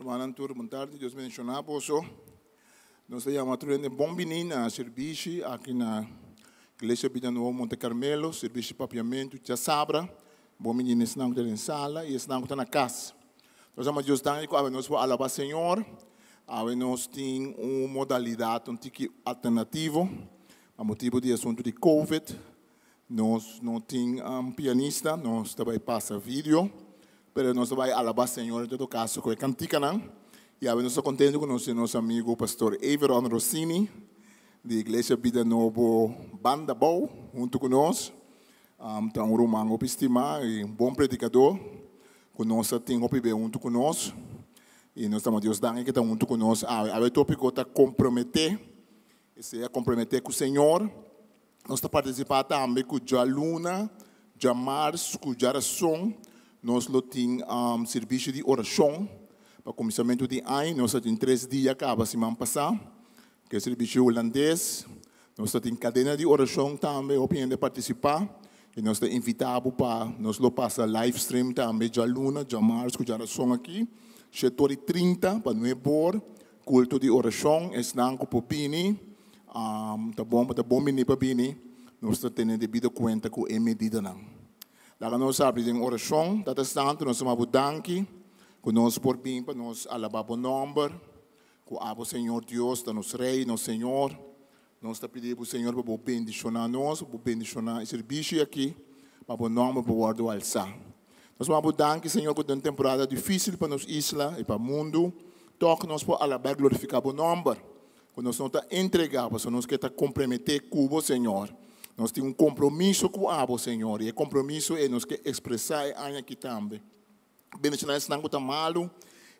Hermanan tur, bon tardi. Dios bendiciona boso. Nos ta yama tur hende bon bini na servicio aki na Iglesia Bida Nobo Monte Carmelo, servicio Papiamento djasabra. Bon bini na esnan ku ta den sala i esnan ku ta na kas. Nos ama Dios danki ku awe nos por alaba Señor. Awe nos tin un modalidat un tiki alternativo pa motibu di asuntu di Covid. Nos no tin pianista, nos ta bai pasa video, pero nos ta bai alaba Señor en todo caso cu e canticanan. Y awe nos ta contento cu nos tin nos amigo Pastor Everon Rossini di Iglesia Bida Nobo Banda Bou hunto cu nos. Ta un ruman hopi stima y un bon predicador cu nos ta tin hopi be hunto cu nos. Y nos ta dama Dios danki cu ta hunto cu nos awe. Awe e topico ta compromete, esey a compromete cu Señor. Nos ta partisipá tambe ku djaluna, djamars ku djarason nos lo tin sirvisio di orashon pa kuminsamentu di aña. Nos a tin tres dia kaba siman pasá ku e sirvisio hulandes. Nos ta tin kadena di orashon tambe, hopi hende partisipá i nos ta invitá bo pa nos lo pasa live stream tambe djaluna, djamars ku djarason aki shete ora i trinta pa nuebe or kulto di orashon. Esnan ku por bini Ta bon pa ta bon bini pa bini, nos ta tene debido kuenta ku e medidanan. Laga nos abri den orashon. Tata Santu, nos ta maba bo danki ku nos por bin pa nos alabá bo nòmber, ku abo Señor Dios ta nos Rei, nos Señor. Nos ta pidi bo Señor pa bo bendishoná nos, pa bo bendishoná e servisio aki, pa bo nòmber por wòrdu alsá. Nos maba bo danki Señor ku den temporada difísil pa nos isla i pa mundu, tòg nos por alabá i glorifiká bo nòmber. Ku nos no ta entregá, pasobra nos ke ta komprometé ku bo, Señor. Nos tin un kompromiso ku abo, Señor, i e kompromiso ei nos ke ekspresá e aña aki tambe. Bendishoná esnan ku ta malu,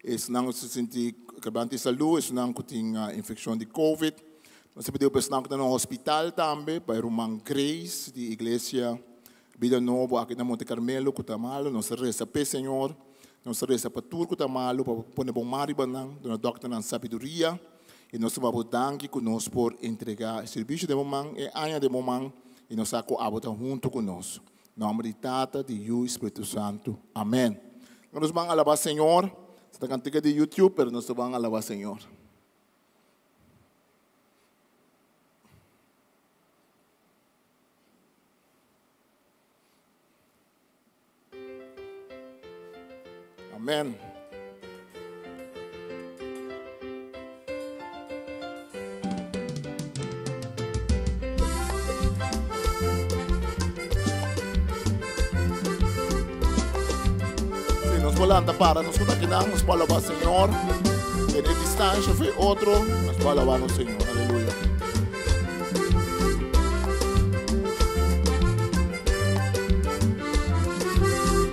esnan ku ta sinti kebrante di salú, esnan ku tin infekshon di covid. Nos ta pidi pa esnan ku ta na hospital tambe, pa e ruman Grace di Iglesia Bida Nobo aki na Monte Carmelo ku ta malu. Nos ta resa p'e, Señor. Nos ta resa pa tur ku ta malu, pa bo pone bon man riba nan, duna dòkternan sabiduria. I nos ta babo danki ku nos por entregá e sirbisio den bo man, e aña den bo man, i nos sa ku abo ta huntu ku nos. Nòmber di Tata, di Yu i Spiritu Santu. Amèn. Nos ban alabá Señor. Ta kantika di YouTube, pero nos ta ban alabá Señor. Amen. Si nos por lanta para, nos por akinan, nos por alabá Señor. Tene distancia fe otro, nos por alabá nos Señor. Aleluya.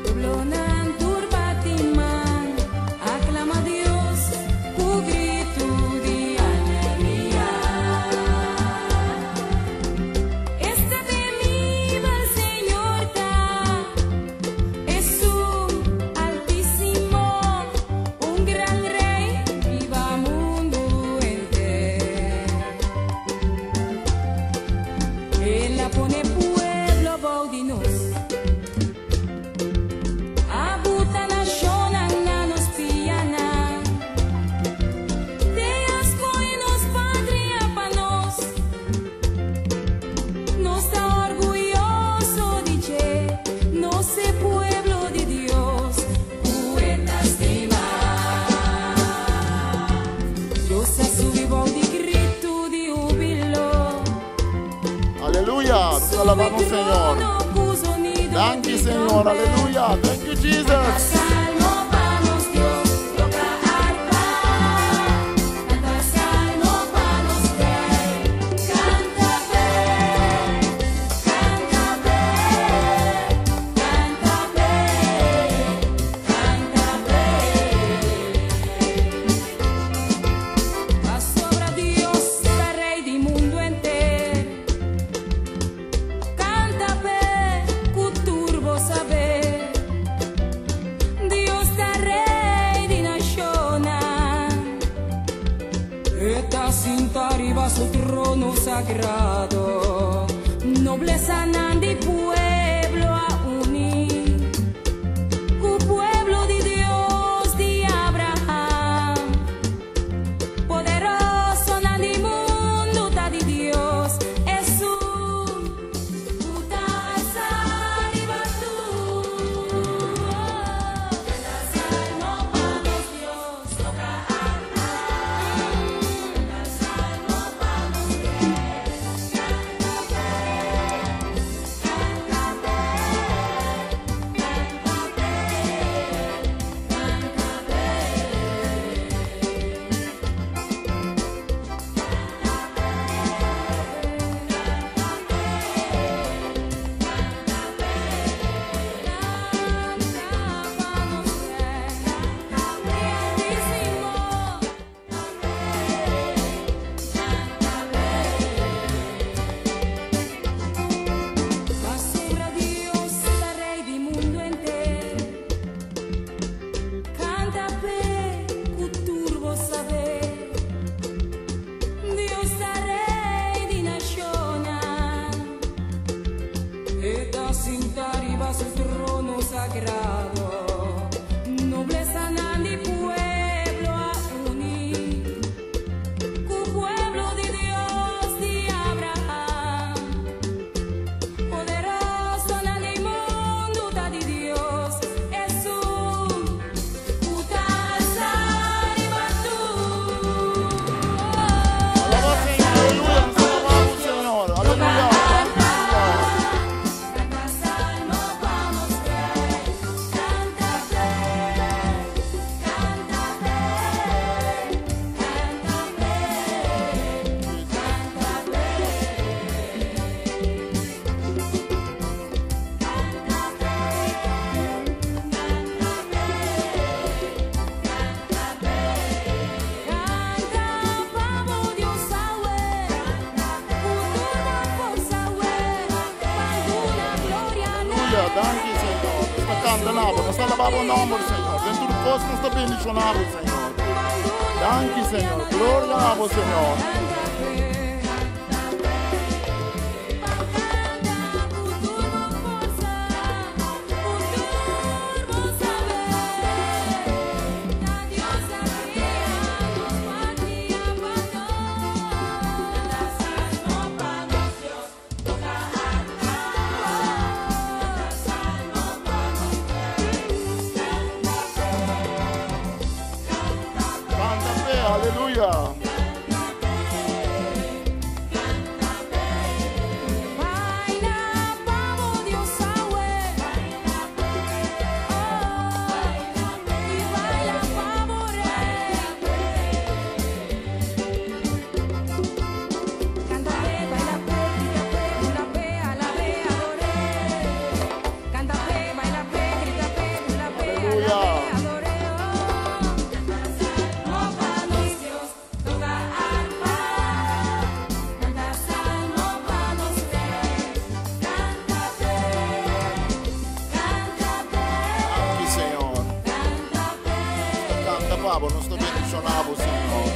Pueblonan tur bati man, aclama Dios cu gritu di alegria. Esta temibel Señor ta, Esun Altísimo, un gran Rey riba mundu enter. El a pone pueblo bou di nos. A buta nashonnan na nos pianan. Te a skohe nos patria pa nos. Nos ta orguyoso di dje, nos e pueblo di Dios ku e ta stima. Dios a subi bou di gritu di hubilo. Aleluya. Nos ta alabá nos Señor. Danki, Señor. Aleluya. Thank you, Jesus. Pasobra Dios ta Rey di mundu enter. Canta p'e cu tur bo saber. Dios ta Rey di nacionnan. E ta sinta riba su trono sagrado. Noblesanan di pueblo a uni cu pueblo di Dios di Abraham. Exaltá bo nòmber, Señor. Den tur kos nos ta bendishoná bo, Señor. Danki, Señor. Gloria na bo, Señor. Canta pe, aleluya. Aleluya. Danki, Señor. Nos ta canta pa bo, nos ta bendiciona bo, Señor.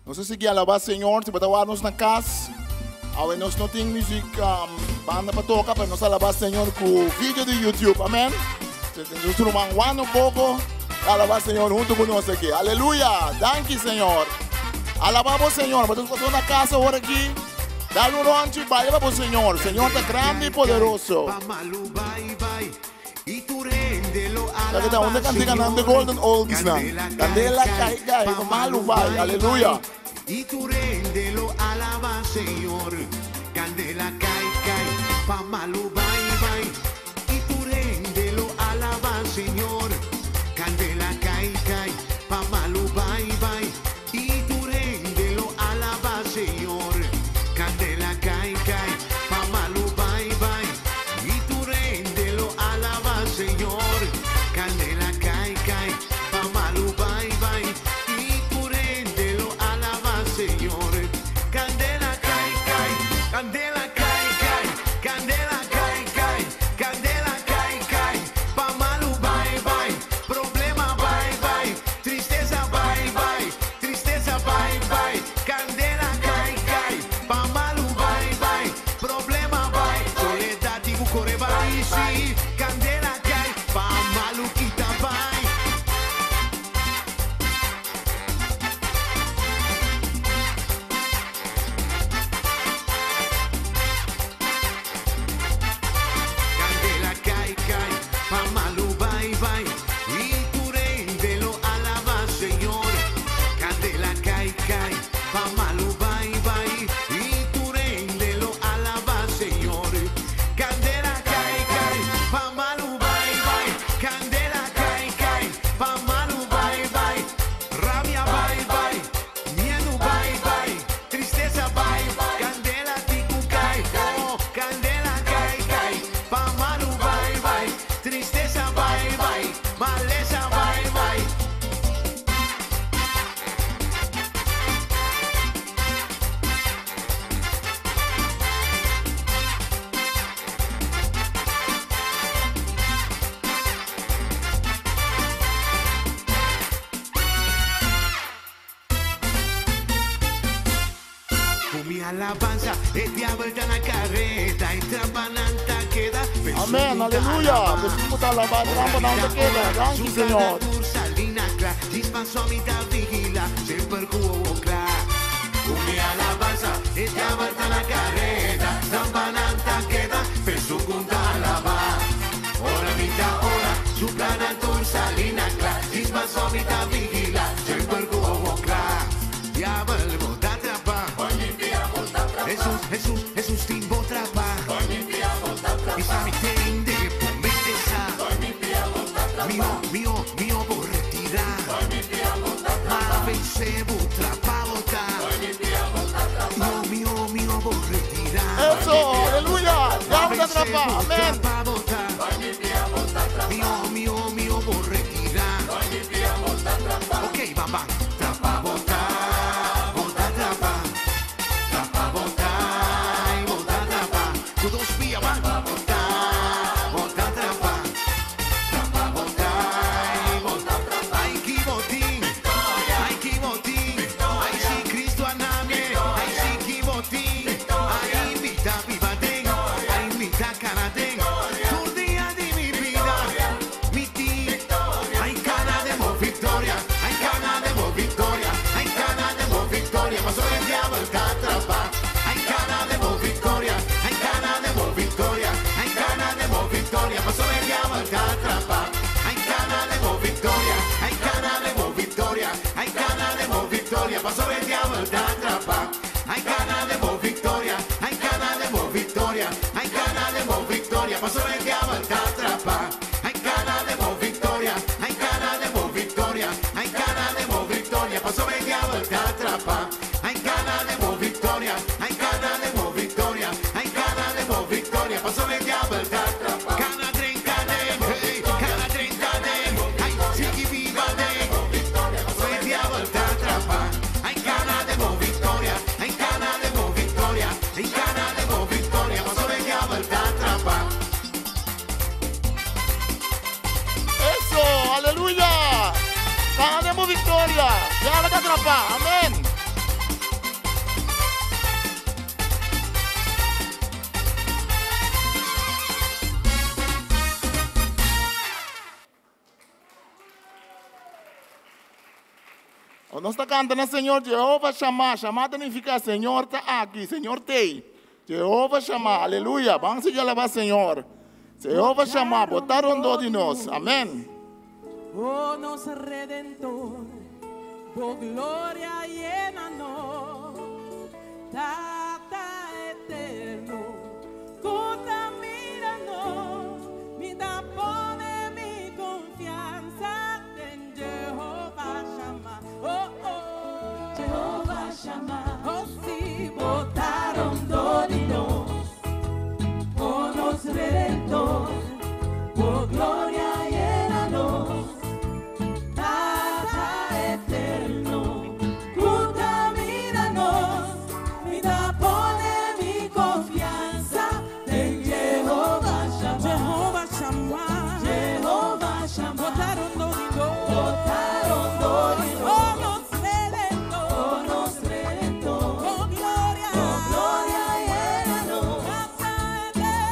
Nos a sigui alabá Señor, si bo ta wak nos na kas, awe nos no tin muziek um, banda pa toka, pero nos alabá Señor ku video di YouTube, amen. Nos ruman Juan un poko alabá Señor huntu ku nos aki. Aleluya, danki Señor. Alabá bo Señor, bo ta na kas awor aki, dal un rondje, baila pa bo Señor. Señor ta grandi y poderoso. Esaki ta un de kantikanan de Golden Oldies nan. Kandela kai kai, pa malu bai. Aleluya. Y tur hende lo alaba Señor. Candela kai kai, pa malu bai bai. Y tur hende lo alaba Señor. Candela kai kai, pa malu bai bai. Y tur hende lo alaba Señor. Candela kai kai, pa malu bai bai. Y tur hende lo alaba Señor. Candela kai kai, pa malu bai bai. Y tur hende lo alaba Señor. Candela kai kai, candela kai kai, candela kai kai, candela kai kai. Pa malu bai bai, problema bai bai, tristesa bai bai, tristesa bai bai, candela kai kai, pa malu bai bai, problema bai, soledad di bucore bai, si, candela kai, pa malu kita bai. Candela kai kai, pa malu bai bai, y tur hende lo alaba Señor. Candela kai kai, pa malu bai bai, y tur hende lo alaba Señor. Candela kai kai, pa malu bai bai, candela kai kai, pa malu bai bai, rabia bai bai, miedo bai bai, tristesa bai, candela tiku kai, oh, candela kai kai, pa malu bai bai, tristesa bai bai, malesa bai bai. Cu mi alabanza, e diabel ta na careda y trampa nan ta keda. Amen, aleluya. Besito ta alabá, trampa nan ta keda. Danki, Señor. Salina cla, dispaso mi ta vigila, semper cu owo cla. Cu mi alabanza, e diabel ta na careda, trampa nan ta keda, peso cu ta alaba. Ora mi ta ora, su plana tur salina cla, dispaso mi ta vigila, semper cu owo cla. Diabel bo ta trapa. Jesús, Jesús, Jesús tin bo trapa. Y sa mi tende po mente sa. Mio, mio, mio bo retira. Ma vence bo trapa bota. Mio, mio, mio bo retira. Eso. ta atrapá. Amèn. Mio, mio, mio, bo retira. Ok, bam, bam. Trapa, bota, bota, trapa. Trapa, bota, y bota, trapa. Ku dos pia, bam. Bota, bota, trapa. Trapa, bota, y bota, trapa. Ay, ki botin. Ay, ki botin. Ay, si Cristo aname. Ay, si ki botin. Ay, mita viva den. Ay, mita cara den. Tur dia di mi bida. Mi ti. Ay, kana den bo viktoria. Ay, kana den bo viktoria. Ay, kana den bo viktoria. Paso e diabel ta atrapá. Ay, kana den bo viktoria. Ay, kana den bo viktoria. Ay, kana den bo viktoria. Paso e diabel ta atrapá. Ay, kana den bo viktoria. Ay, kana den bo viktoria. Ay, kana den bo viktoria. Paso e diabel ta atrapá. Ay, kana den bo viktoria. Ay, kana den bo viktoria. Ay, kana den bo viktoria. Paso e diabel ta atrapá. Ay, kana den bo viktoria. Ay, kana den bo viktoria. Ay, kana den bo viktoria. Paso e diabel ta atrapá. Ay, kana den bo viktoria. Ay, kana den bo viktoria. Ay, kana den bo viktoria. Paso e diabel ta atrapá. Kana drinka den, hey, kana drinka den. Ay, sigui biba den. Paso e diabel ta atrapá. Ay, kana den bo viktoria. Ay, kana den bo viktoria. Ay, kana den bo viktoria. Paso e diabel ta atrapá. Eso, aleluya. Kana den bo viktoria. Diabel ta atrapá. Amèn. Nos ta kantando Señor Jehová Shammah. Shammah ta nifiká Señor ta aki, Señor tei. Jehová Shammah, aleluya. Ban sigui alabá Señor. Jehová Shammah, bo ta rondó di nos. Amèn. Oh, nos Redentor, bo gloria yena nos, Tata eterno, ku ta mira nos, mi ta pone mi konfiansa den Jehová Shammah. Oh, oh, Jehová Shammah. Oh, si, bo ta rondó di nos, oh, nos Redentor, bo gloria yena nos. Tata eterno, ku ta mira nos, mi ta pone mi konfiansa den Jehová Shammah. Jehová Shammah. Jehová Shammah. Bo ta rondó di nos. Bo ta rondó di nos. Oh, nos Redentor. Oh, nos Redentor. Bo gloria. Bo gloria yena nos.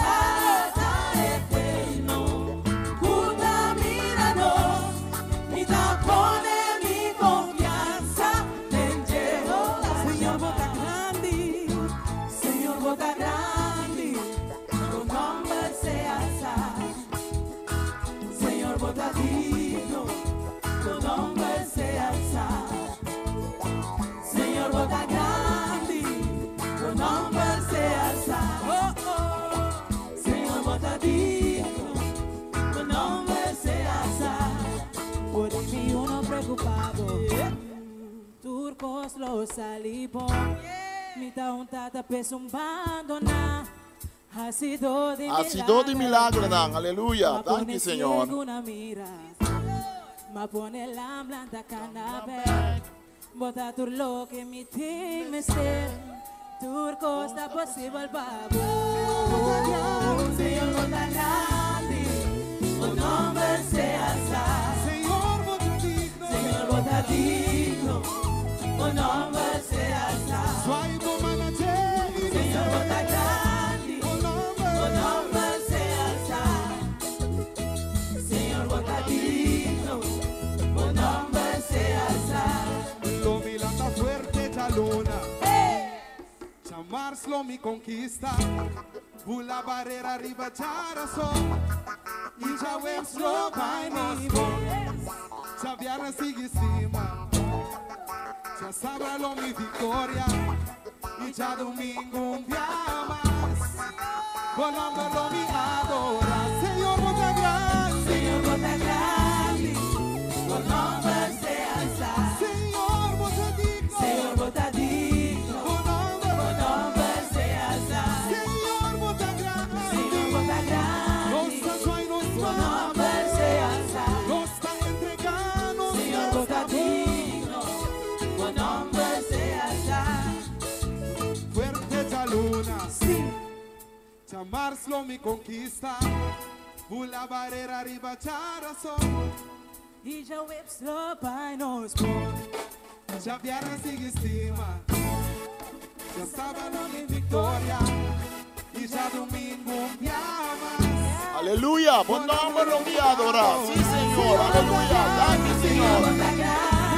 Tata eterno. Ku ta mira nos. Mi ta pone mi konfiansa den Jehová. Señor, bo ta grandi. Señor, bo ta grandi. Tu nòmber sea alsá. Señor, bo ta digno. Tu nòmber sea alsá. Señor, bo ta grandi. Tu nòmber sea alsá. Oh, oh. Señor, bo ta digno. Tu nòmber sea alsá. Por mi uno preocupado. Tur kos lo sali bon. Mi ta un tata p'esun bandoná. Hasidó di Hasidó di milagernan. Aleluya. Ma Thank pone you, Señor. siegu na mira. M'a pone lam lanta kana bèk. Bo ta tur loke mi tin mester. Tur kos ta posibel pa bo. Señor, bo ta grandi. Tu nòmber sea alsá. Señor, bo ta digno. Señor, bo ta digno. Tu nòmber sea alsá. Swai bo manager. Señor, bo ta grandi. Bo nòmber. Tu nòmber sea alsá. Señor, bo ta digno. Tu nòmber sea alsá. Lo mi lanta fuerte djaluna. Djamars lo mi konkistá. Bula barera riba djarason. I djaweps lo bai nos bon. Djabièrnè sigui stima. Djasabra lo mi viktoria. I djadumingu un bia mas. Bo nòmber lo mi adorá. Señor, bo ta grandi. Señor, bo ta grandi. Tu nòmber sea alsá. Señor, bo ta digno. Señor, bo ta digno. Bo nòmber. Tu nòmber sea alsá. Señor, bo ta grandi. Señor, Djamars lo mi konkista. Bula barera riba djarason. I djaweps lo bai nos bon. Djabièrnè sigui stima. Djasabra lo mi viktoria. I djadumingu un biaha mas. Aleluya. Bo nòmber lo mi adorá. Sí, Señor. Aleluya. Danki, Señor.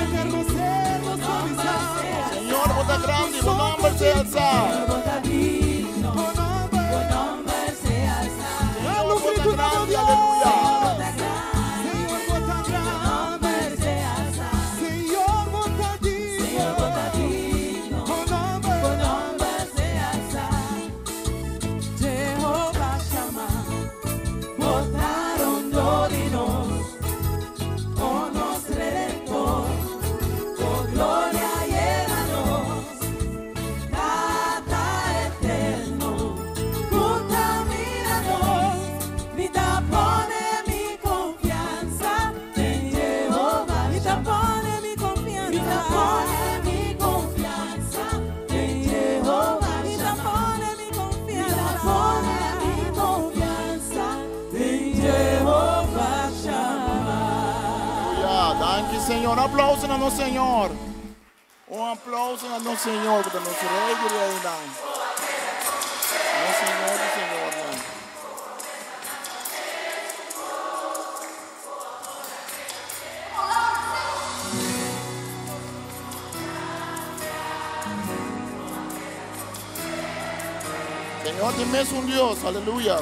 Eterno ser nos lo bisa. Señor, bo ta grandi. Bo nòmber sea alsá. Bo ta digno. Bo nòmber. Bo nòmber sea alsá. Señor, bo ta grandi. Aleluya. Señor, bo ta grandi. Nòmber sea alsá. Señor, bo ta digno. Señor, bo ta digno. Bo nòmber. Bo nòmber sea alsá. Jehová Shammah, bo ta rondó di nos, o nos Redentor, bo gloria yena nos. Tata eterno, ku ta mira nos, mi ta pone mi konfiansa den Jehová. Mi ta pone mi konfiansa, mi ta pone mi konfiansa den Jehová. Mi ta pone mi konfiansa, mi ta pone mi konfiansa den Jehová Shammah. Aleluya. Danki, Señor. Un aplauso na nos Señor. Un aplauso na nos Señor, ku ta nos Rei di Reinan. Nos Señor di Señornan. Señor ta mesun Dios. Aleluya.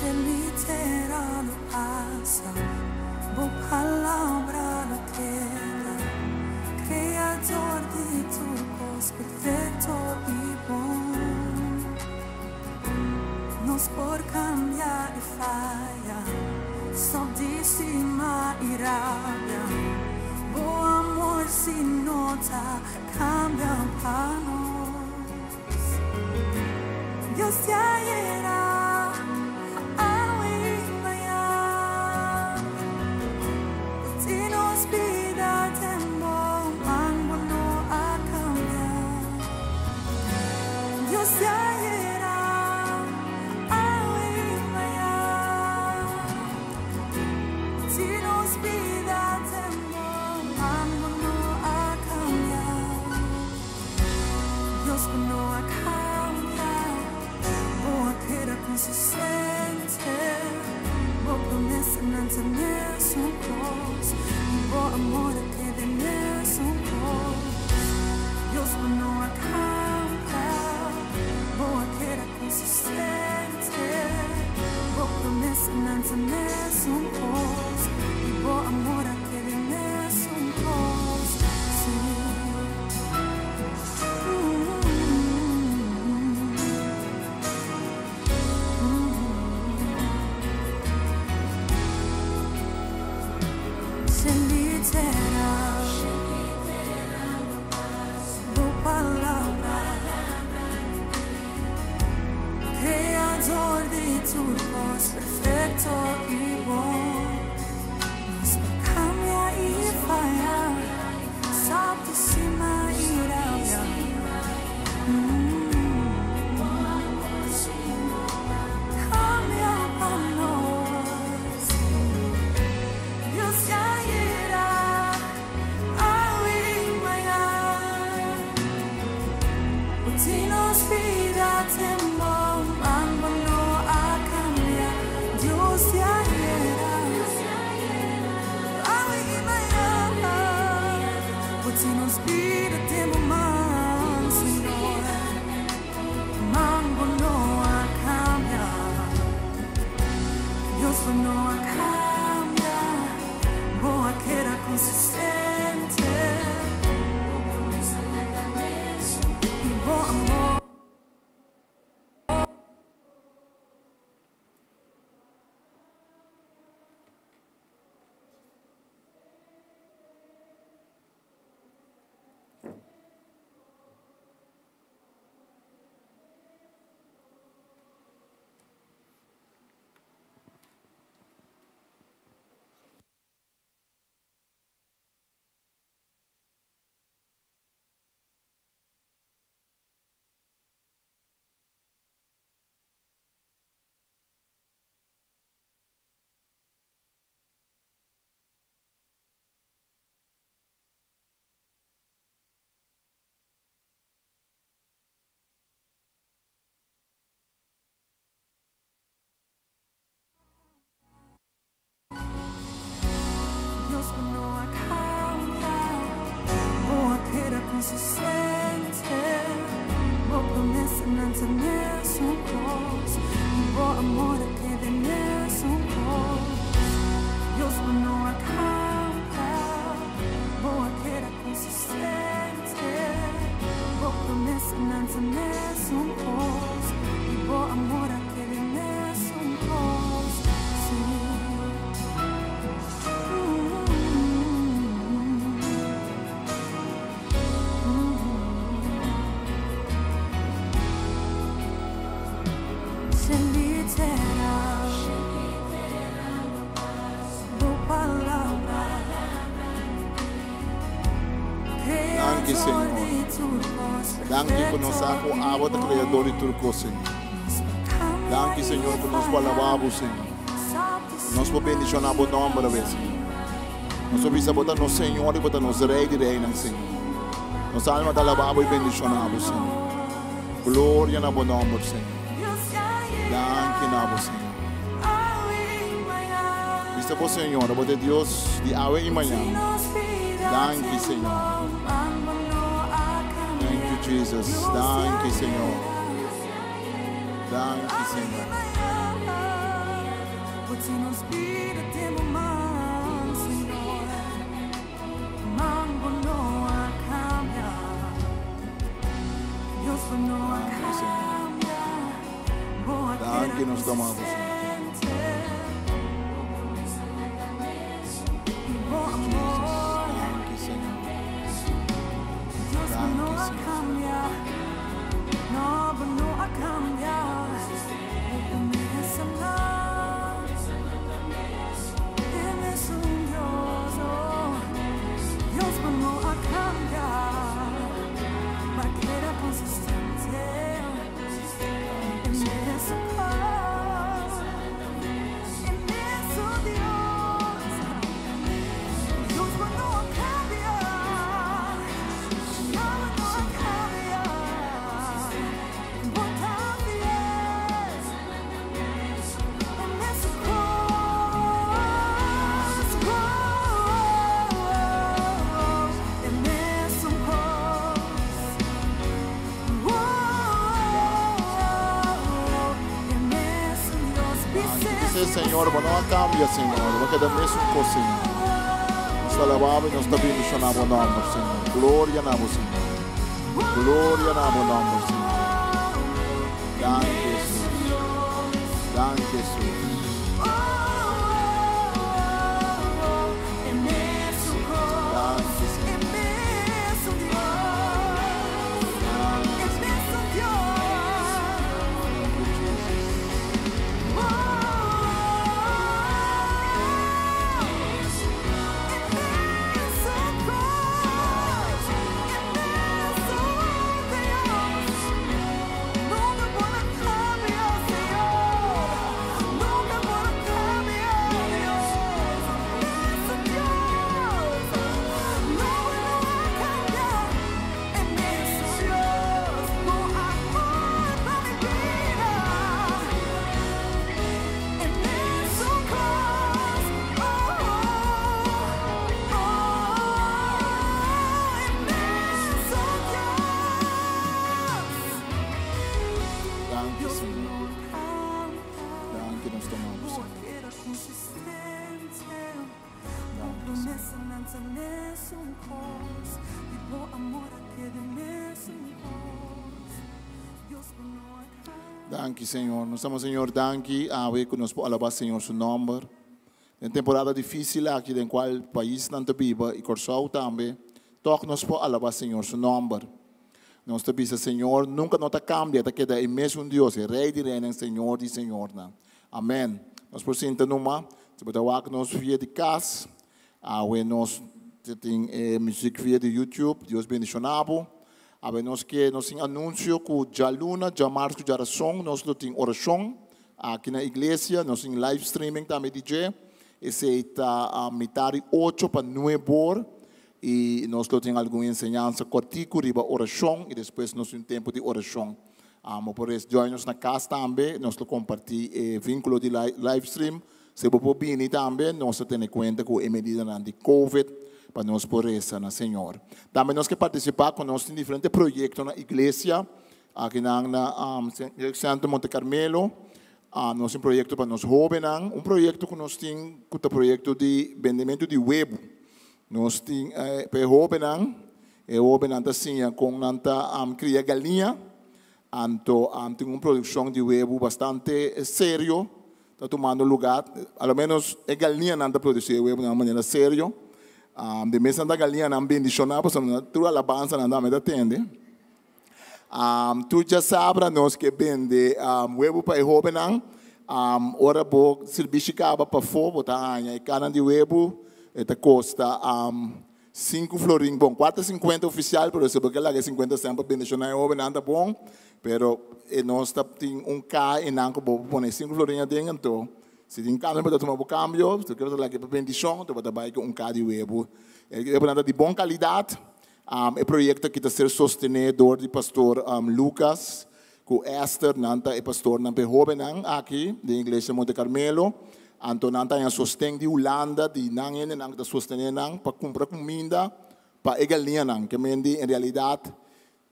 Shelu i tera lo pasa, bo palabra lo keda. Kreador di tur kos perfekto i bon. Nos por kambia i faya, stòp di stima i rabia. Bo amor sí no ta kambia pa nos. Dios di ayera, awe i mañan. Di nos bida den bo man bo no a kambia. Dios di ayera, awe i mañan. Di nos bida den bo man bo no a kambia. Dios no a kambia, bo a keda konsistente. Bo promesanan ta mesun kos, i bo amor a keda mesun kos. Dios no a kambia, bo a keda konsistente. Bo promesanan ta mesun kos, i bo amor a keda mesun kos. Sí. Shelu i tera, bo palabra, Kreador di tur kos perfekto i bon. Nos por kambia i faya, stòp di stima i rabia. Kambia pa nos. Dios di ayera, awe i mañan. Di nos bida den bo man bo no a kambia. Dios di ayera, awe i mañan. Di nos bida den bo man, Señor. Man bo no a kambia. Dios no a kambia. Bo a keda konsistente. I bo amor. amor a keda mesun kos. Dios bo no a kambia, bo a keda konsistente. Bo promesanan ta mesun kos i bo amor a keda mesun kos. Sí. Danki, Señor. Danki ku nos sa ku abo ta Kreador di tur kos, Señor. Danki, Señor, ku nos por alabá bo, Señor. Nos por bendishoná bo nòmber awe, Señor. Nos por bisa bo ta nos Señor i bo ta nos Rei di reinan, Señor. Nos alma ta alabá bo i bendishoná bo, Señor. Gloria na bo nòmber, Señor. Danki na bo, Señor. Bisa bo, Señor, bo ta e Dios di awe i mañana. Danki, Señor. Thank you, Jesus. Danki, Señor. Danki, Señor. Danki, Señor. Danki nos ta amabo, Señor. Jesus. Danki, Señor. Danki, Señor. Señor, bo no a cambia, Señor. Bo a keda mesun cos, Señor. Nos ta alababo y nos ta bendiciona bo nomber, Señor. Gloria na bo, Señor. Gloria na bo nomber, Señor. Danki, Jesus. Danki, Jesus. Danki, Señor. Danki, Señor. Thank you, Jesus. Danki, Señor. Danki nos ta amabo, Señor. Danki, Señor. Danki, Señor. Nos ama Señor, danki awe ku nos por alabá Señor su nòmber. Den temporada difísil aki den kual paisnan ta biba i Kòrsou tambe, tòg nos por alabá Señor su nòmber. Nos ta bisa Señor nunka no ta kambia, ta keda e mesun Dios, e Rei di reinan, Señor di señornan. Amèn. Nos por sinta numa. Si bo ta wak nos via di kas, awe nos ta tin e muzik via di YouTube. Dios bendishoná bo. Awe nos ke nos tin anunsio ku djaluna, djamars ku djarason nos lo tin orashon aki na iglesia. Nos tin live streaming tambe di dje. Esei ta mitar di ocho pa nuebor. I nos lo tin algun enseñansa kòrtiku riba orashon i despues nos tin un tempu di orashon. Bo por res join nos na kas tambe, nos lo kompartí e vínkulo di live stream. Si bo por bini tambe, nos ta tene kuenta ku e medidanan di covid pa nos por resa na Señor. Tambe nos ke partisipá ku nos tin diferente proyekto na iglesia, akinan na Centro Monte Carmelo. Nos tin proyekto pa nos hóbennan, un proyekto ku nos tin ku ta proyekto di bendementu di webu. Nos tin pa e hóbennan, e hóbennan ta siña kon nan ta kria galiña, anto tin un produkshon di webu bastante serio ta tumando lugá, a lo ménos e galiñanan ta produsí e webunan di manera serio. Di mes nan ta galiñanan bendishoná pasobra tur alabansa nan tambe ta tende. Tur djasabra nos ke bende webu pa e hóbennan. Ora bo sirbishi kaba pafó bo ta haña e kanan di webu, e ta kosta 5 florin, bon, 4,50 ofisial, pero si bo ke laga e 50 sènt pa bendishoná e hóbennan ta bon, pero e nos ta tin un kaha einan ku bo por pone e 5 florin aden, anto si tin kambio bo ta tuma bo kambio, si bo ke laga pa bendishon anto bo ta bai ku un kaha di webu. E webunan ta di bon kalidat. E proyekto aki ta ser sostené dor di pastor Lucas ku Esther, nan ta e pastornan pa e hóbennan aki den Iglesia Monte Carmelo. Anto nan ta haña sosten di Hulanda, di nan hendenan ku ta sostené nan pa kumpra kuminda pa e galiñanan. Ke men di en realidat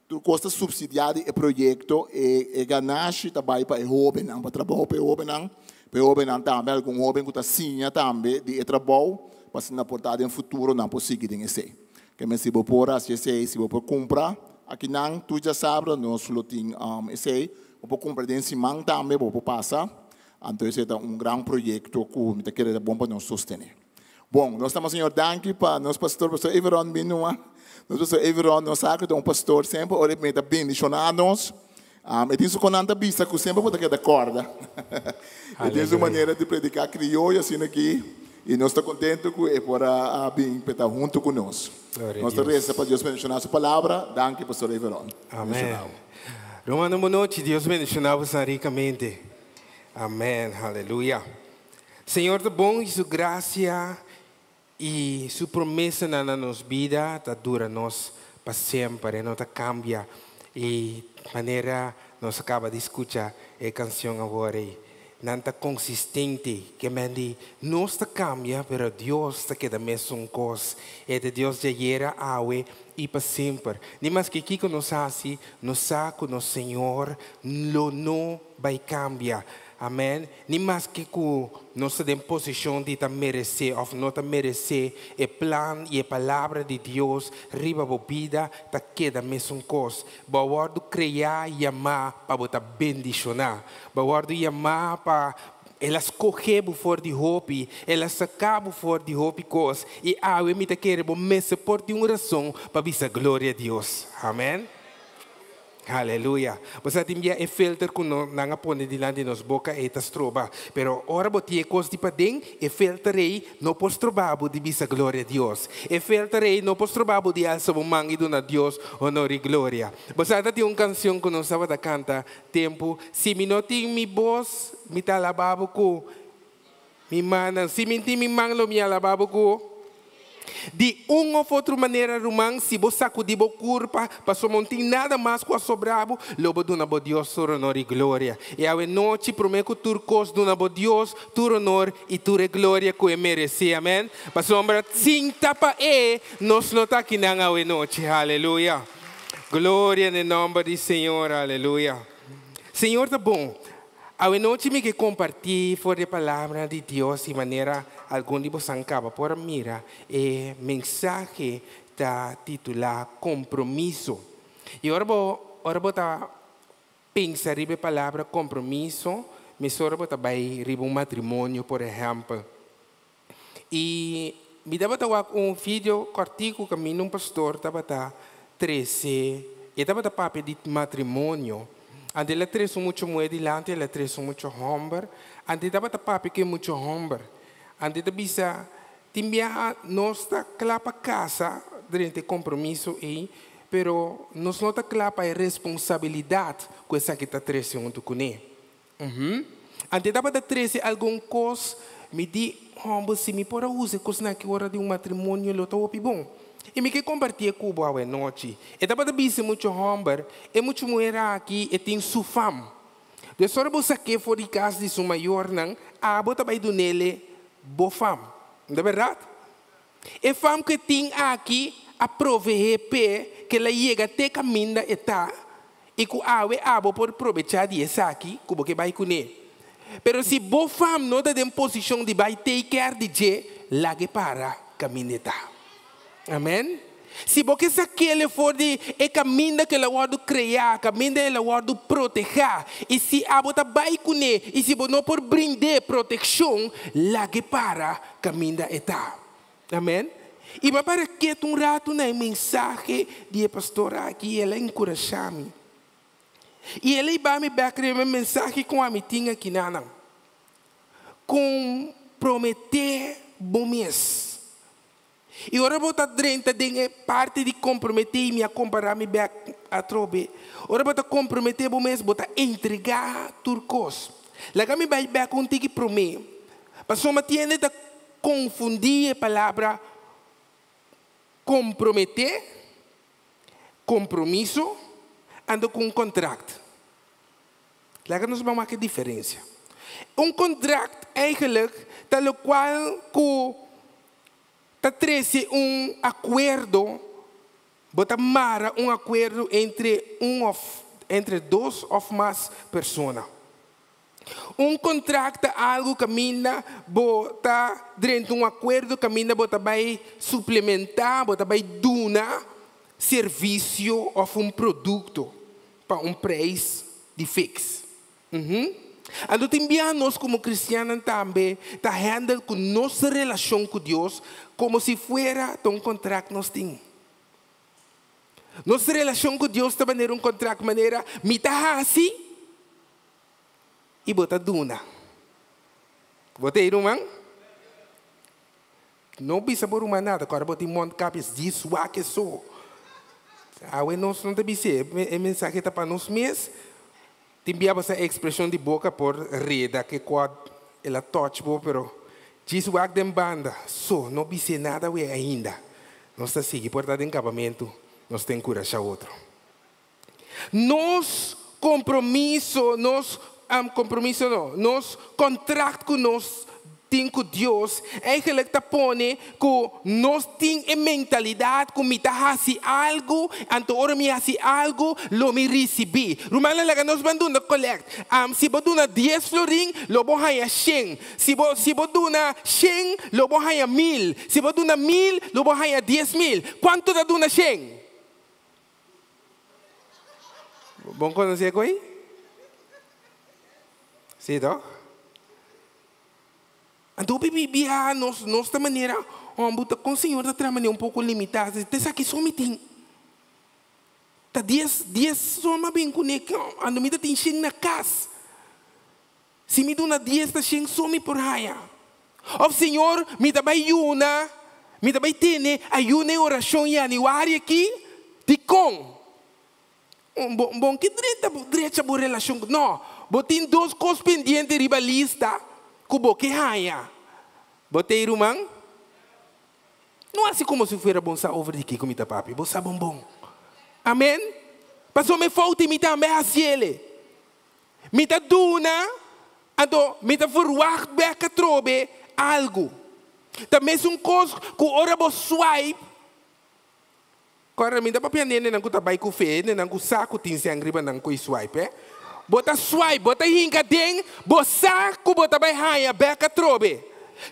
tur kos ta supsidiá di e proyekto, e ganashi ta bai pa e hóbennan, pa trabou pa e hóbennan, pa e hóbennan tambe algun hóben ku ta siña tambe di e trabou pa asina por ta den futuro nan por sigui den esei. Ke men si bo por hasi esei, si bo por kumpra akinan tur djasabra nos lo tin esei. Bo por kumpra den siman tambe, bo por pasa. Anto esei ta un gran proyekto ku mi ta kere ta bon pa nos sostené. Bon, nos ta mas Señor danki pa nos pastor, pastor Everon bin numa. Nos pastor Everon, nos sa ku ta un pastor semper ora e bini ta bendishoná nos. E tin su kon nan ta bisa ku semper bo ta keda kòrda. E tin su manera di prediká krioyo asina aki i nos ta kontentu ku e por a bin pa e ta huntu ku nos. Nos ta resa pa Dios bendishoná su palabra. Danki Pastor Everon. Amen. Rumannan bon nochi. Dios bendishoná boso rikamente. Amen. Aleluya. Señor ta bon i su grasia I su promesanan na nos bida ta dura nos pa semper, e no ta kambia. I manera nos a kaba di skucha e kansion awor ei, nan ta konsistente, ke men di nos ta kambia, pero Dios ta keda mesun kos. E ta Dios djayera, awe i pa semper. Ni maske kiko nos hasi, nos sa ku nos Señor lo no bai kambia. Amen. Ni maske ku nos ta den posishon di ta meresé òf no ta meresé, e plan i e palabra di Dios riba bo bida ta keda mesun kos. Bo a wòrdu kreá, yamá pa bo ta bendishoná. Bo a wòrdu yamá pa El a skohé bo for di hopi, El a saká bo for di hopi kos, i awe mi ta kere bo mester por tin un rason pa bisa gloria Dios. Amen. Aleluya. Bo sa tin bia e filter ku no nan a pone dilanti nos boka ei ta stroba. Pero ora bo tin e kos di paden, e filter ei no por stroba bo di bisa gloria Dios. E filter ei no por stroba bo di alsa bo man i duna Dios honor i gloria. Bo sa ta tin un kansion ku nos tabata kanta tempu, Si mi no tin mi bos, mi ta alaba bo ku mi mannan. Si mi tin mi man lo mi alaba bo ku. Di un of otro manera, ruman, si bo sakudí bo kurpa, pasobra no tin nada mas ku a sobra bo, lo bo duna bo Dios tur honor i gloria. I awe nochi, promé ku tur kos, duna bo Dios tur honor i tur e gloria ku e meresé. Amèn. Pasobra sin ta pa e, nos no ta akinan awe nochi. Aleluya. Gloria na e nòmber di Señor. Aleluya. Señor ta bon. Awe nochi mi ke kompartí for di e Palabra di Dios i manera algun di bosan kaba por a mira e mensahe ta titulá Kompromiso. I ora bo ora bo ta pensa riba e palabra kompromiso mesora bo ta bai riba un matrimonio por ehèmpel. I mi tabata wak un video kòrtiku kaminda un pastor tabata trese, e tabata papia di matrimonio. Anto el a trese un mucha muhé dilanti, el a trese un mucha hòmber. Anto e tabata papia ku e mucha hòmber. Anto e ta bisa, Tin biaha nos ta kla pa kasa drenta e kompromiso ei, pero nos no ta kla pa e responsabilidat ku esaki ta trese huntu kuné. Uhum. Ante tabata trese algun kos, mi di, Hòmber, si mi por a usa e kosnan aki ora di un matrimonio lo ta hopi bon. I mi ke kompartié ku bo awe nochi. E tabata bisa e mucha hòmber, E mucha muher aki e tin su fam. Dus ora bo sak'é for di kas di su mayornan, abo ta bai dun'é bo fam. No ta bèrdat? E fam ku e tin aki a proveé p'e ku el a yega te kaminda e ta i ku awe abo por probechá di esaki ku bo ke bai kuné. Pero si bo fam no ta den posishon di bai take care di dje, lag'e para kaminda e ta. Amen. Si bo ke sak'el for di e kaminda ku el a wòrdu kreá, kaminda el a wòrdu protehá, i si abo ta bai kuné i si bo no por brind'é protekshon, lag'e para kaminda e ta. Amen. I mi a para ketu un ratu na e mensahe di e pastor aki i el a enkurashá mi. I el a hiba mi bèk riba e mensahe ku ami tin akinanan. Komprometé bo mes. I ora bo ta drenta den e parti di komprometé, i mi a kompará mi bèk atrobe, ora bo ta komprometé bo mes, bo ta entregá tur kos. Laga mi bai bèk un tiki promé, pasobra tiende ta konfundí e palabra komprometé, kompromiso, anto ku un kontrakt. Laga nos ban wak e diferensia. Un kontrakt eigenlijk ta lokual ku ta trese un akuerdo, bo ta mara un akuerdo entre un òf entre dos òf mas persona. Un kontrakt ta algu kaminda bo ta drenta un akuerdo kaminda bo ta bai suplementá, bo ta bai duna servisio òf un produkto pa un preis di fiks. Anto tin bia nos komo kristiannan tambe ta hèndel ku nos relashon ku Dios komo si fuera ta un kontrakt nos tin. Nos relashon ku Dios ta manera un kontrakt, manera mi ta hasi i bo ta duna. Bo ta ei ruman? No bisa bo ruman nada, ku ora bo tin mondkapjes djis wak eso. Awe nos no ta bis'é, e mensahe ta pa nos mes. Tin bia bo sa ekspreshon di boka por reda ke kua el a touch bo, pero djis wak den banda so, no bis'é nada awe ainda. Nos ta sigui por ta den kabamentu, nos ta enkurashá otro. Nos kompromiso, nos kompromiso no, nos kontrakt ku nos tin ku Dios eigenlijk ta pone ku nos tin e mentalidat ku mi ta hasi algu, anto ora mi hasi algu lo mi risibí. Rumannan laga nos ban duna kolèkt. Si bo duna dies florin lo bo haña shen. Si bo si bo duna shen lo bo haña mil. Si bo duna mil lo bo haña 10,000. Kuantu ta duna shen? Bon konosé ku ei? Sí, toch? Anto hopi bibia nos nos ta manera homber ta kon Señor ta traha manera un poko limitá. Ta esaki so mi tin. Ta dies dies so mi a bin kuné anto mi ta tin shen na kas. Si mi duna dies ta shen so mi por haña. Òf Señor, mi ta bai yuna, mi ta bai tene ayuno i orashon yanüari aki, dikon? Bo bo ke drenta drecha bo relashon ku No, bo tin dos kos pendiente riba lista ku bo ke haña. Bo ta ei ruman? No hasi komo si fuera bon sa over di kiko mi ta papia, bo sa bon bon. Amen? Pasobra mi fouta i mi tambe a hasiele. Mi ta duna, anto mi ta verwacht bek atrobe algu. Ta mesun kos ku ora bo swipe, kòrda mi ta papia nendenan ku ta bai ku fe, hendenan ku sa ku tin sèn riba nan ku e swipe, eh. Bo ta swipe, bo ta hinka den, bo sa ku bo ta bai haña bek atrobe.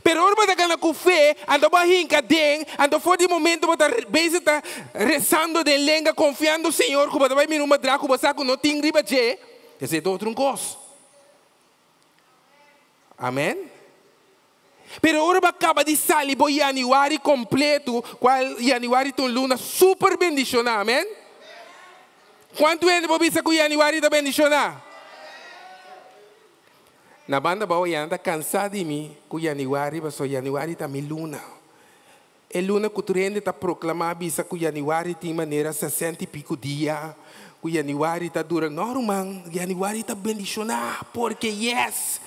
Pero ora bo ta gana ku fe, anto bo a hinka den, anto for di momento bo ta bezig ta resando den lenga, konfiando Señor ku bo ta bai mira un madra ku bo sa ku no tin riba dje. Esei ta otro un kos. Amen. Pero ora bo a kaba di sali bo yanüari kompletu, kual yanüari ta un luna super bendishoná, amen? Kuantu hende por bisa ku yanüari ta bendishoná? Na banda abou ya nan ta kansá di mi ku yanüari, pasobra yanüari ta mi luna. E luna ku tur hende ta proklamá bisa ku yanüari tin manera sesenta i piku dia, ku yanüari ta dura. No ruman, yanüari ta bendishoná, porque yes!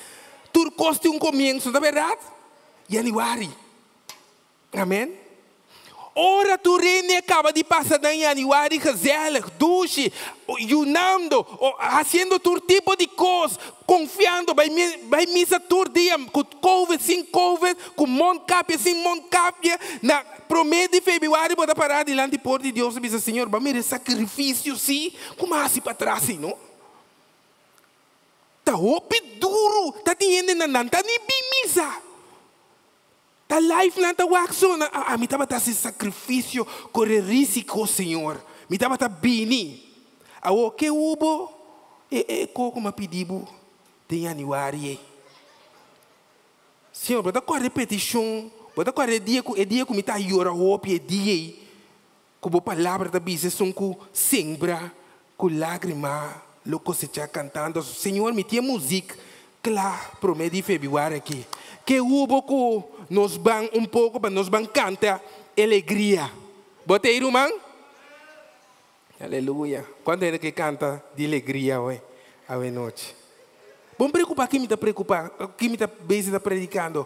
Tur kos tin un komienso, ta bèrdat? Yanüari. Amen. Ora tur hende a kaba di pasa nan yanüari gezellig, dushi, yunando, hasiendo tur tipo di kos, Konfiando bai bai misa tur dia ku covid sin covid, ku mondkapje sin mondkapje, na promé di febrüari bo ta pará dilanti por di Dios i bisa Señor bo a mira e sakrifisio si ku mi a hasi patras si no. Ta hopi duru, ta tin hendenan nan ta ni bin misa. Ta live nan ta wak so nan, a mi tabata hasi sakrifisio, kore risiko Señor, mi tabata bini. Awor ke hubo e e koko mi a pidi bo den yanüari ei? Señor, bo ta kòrda e petishon, bo ta kòrda e dia ku e dia ku mi ta yora hopi e dia ei, Ku bo palabra ta bisa esun ku sembra ku lágrima lo kosechá kantando, Señor, mi tin e muzik kla promé di febrüari aki. Ke hubo ku nos ban un poko pa nos ban kanta e legria. Bo ta ei, ruman? Aleluya! Kuantu hende ke kanta di legria awe awe nochi? Bon preokupá ki mi ta preokupá, ki mi ta bezig ta predikando.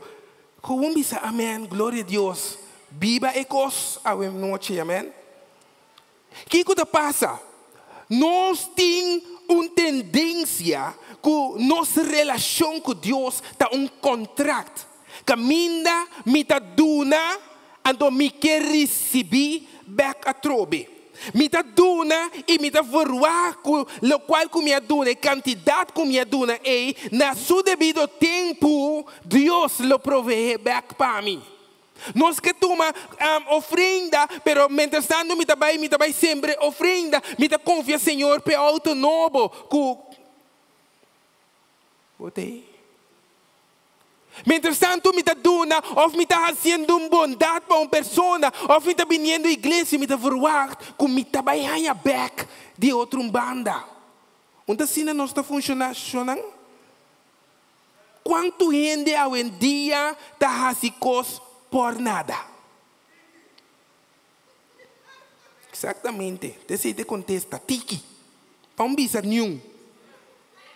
Gewoon bisa amen, gloria a Dios. Biba e kos awe nochi, amen. Kiko ta pasa? Nos tin un tendensia ku nos relashon ku Dios ta un kontrakt. Kaminda mi ta duna, anto mi ke risibí bèk atrobe. Mi ta duna i mi ta verwagt ku lokual ku mi a duna, e kantidat ku mi a duna ei, na su debido tempu Dios lo proveé bèk pa mi. Nos ke tuma ofrenda, pero mientrastantu mi ta bai, mi ta bai sembra e ofrenda, mi ta konfia Señor p'e outo nobo ku Bo ta ei. Mientrastantu mi ta duna òf mi ta hasiendo un bondat pa un persona òf mi ta biniendo iglesia mi ta verwagt ku mi ta bai haña bèk di e otro un banda. Un ta asina nos ta funshoná, shonnan? Kuantu hende awendia ta hasi kos por nada? Eksaktamente, ta esei ta e kontesta, tiki. Pa un bisa niun.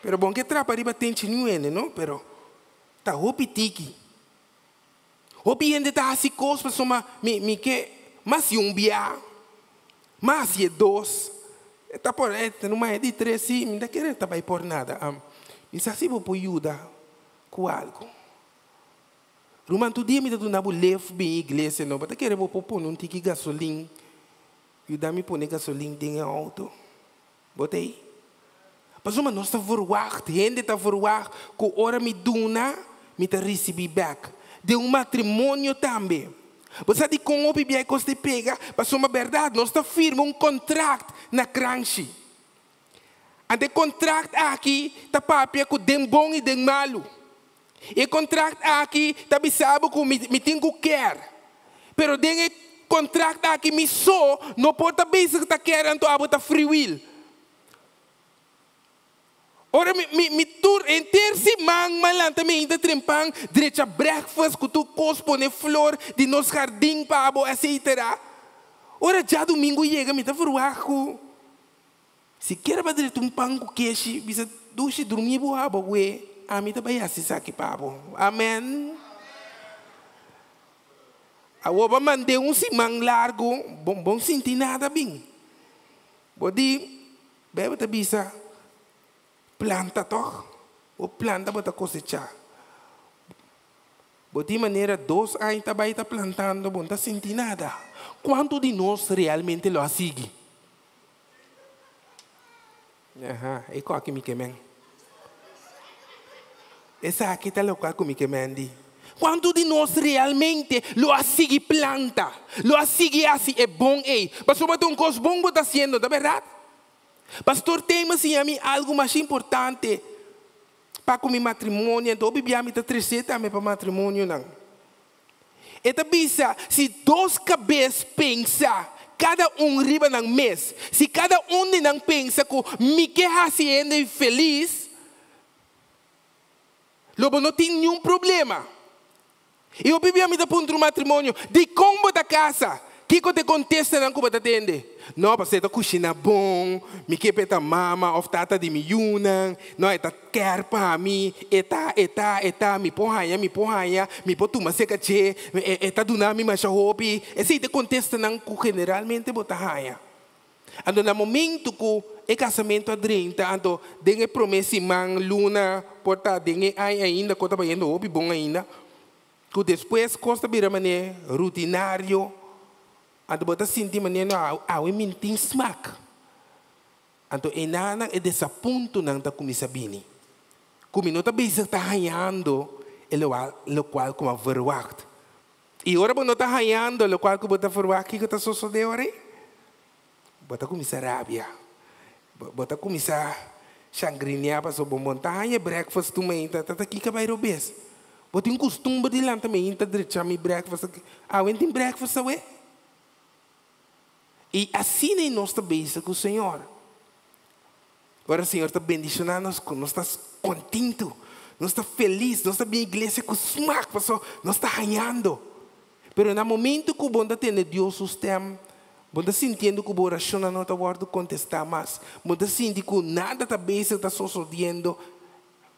Pero bon ke trapa riba tenchi niun hende, no? Pero ta hopi tiki. Hopi hende ta hasi kos pasobra mi mi ke mas di un bia, mas di e dos. E ta por e ta numa e di tres si, mi ta kere ta bai por nada. Mi sa si bo por yuda ku algu. Ruman, tur dia mi ta duna bo lef bin iglesia, no? Bo ta kere bo por pone un tiki gasolin, yuda mi pone gasolin den e outo? Bo ta ei? Pasobra nos ta verwagt, hende ta verwagt ku ora mi duna, mi ta risibí bèk. Den un matrimonio tambe. Bo sa dikon hopi bia e kos ta pega? Pasobra bèrdat, nos ta firma un kontrakt na kranshi. Anto e kontrakt aki ta papia ku den bon i den malu. E kontrakt aki ta bisa bo ku mi mi tin ku kèr. Pero den e kontrakt aki mi so no por ta bezig ta kèr anto abo ta free will. Ora mi mi mi tur henter siman m'a lanta mi ainda trempan drecha breakfast ku tur kos pone flor di nos hardin pa abo etcetera. Ora djadumingu yega mi ta verwagt ku. Si kier ba drenta un pan ku keshi, bisa dushi drumi bo abo we, ami ta bai hasi esaki pa bo. Amen. Awor bo a mand'é un siman largu, bo bon sinti nada bin. Bo di, Bijbel ta bisa, planta tòg, bo planta bo ta kosechá. Bo tin manera dos aña ta bai ta plantando, bo no ta sinti nada. Kuantu di nos realmente lo a sigui? Aha, e koki mi ke men. Esaki ta lokual ku mi ke men di. Kuantu di nos realmente lo a sigui planta, lo a sigui hasi e bon ei? Pasobra ta un kos bon bo ta hasiendo, ta bèrdat? Pastor Tame a siña mi algu masha importante pa ku mi matrimonio, anto hopi bia mi ta tresé tambe pa matrimonionan. E ta bisa, si dos kabes pensa kada un riba nan mes, si kada un di nan pensa ku mi ke hasi hende felis, lo bo no tin niun problema. I hopi bia mi ta puntra un matrimonio, dikon bo ta kasa? Kiko ta e kontestanan ku bo ta tende? No, pasobra e ta kushiná bon, mi ke pa e ta mama òf tata di mi yunan, no, e ta kèr pa mi, e ta, e ta, e ta, mi por haña, mi por haña, mi por tuma serka dje, e ta duna mi masha hopi. Esei ta e kontestanan ku generalmente bo ta haña. Anto na momentu ku e kasamentu a drenta, anto den e promé siman, luna, por ta den e aña ainda, ku ta bayendo hopi bon ainda, Ku despues kos ta bira manera rutinario, anto bo ta sinti manera no awe mi tin smak. Anto enanan e desapuntonan ta kuminsá bini. Ku mi no ta bezig ta hañando e lokual ku mi a verwagt. I ora bo no ta hañando lokual ku bo ta verwagt, kiko ta sosodé ora ei? Bo ta kuminsá rabia. Bo ta kuminsá shangrineá pasobra bo no ta haña e breakfast tur mainta. Ta ta kiko a bai robes? Bo tin kustumber di lanta mainta drecha mi breakfast. Awe no tin breakfast awe? I asina ei nos ta bezig ku Señor. Ora Señor ta bendishoná nos, nos ta kontentu, nos ta felis, nos ta bin iglesia ku smak pasobra nos ta hañando. Pero na momentu ku bo ta tende Dios su stèm, bo ta sintiendo ku bo orashonnan no ta wòrdu kontestá mas, bo ta sinti ku nada ta bezig ta sosodiendo,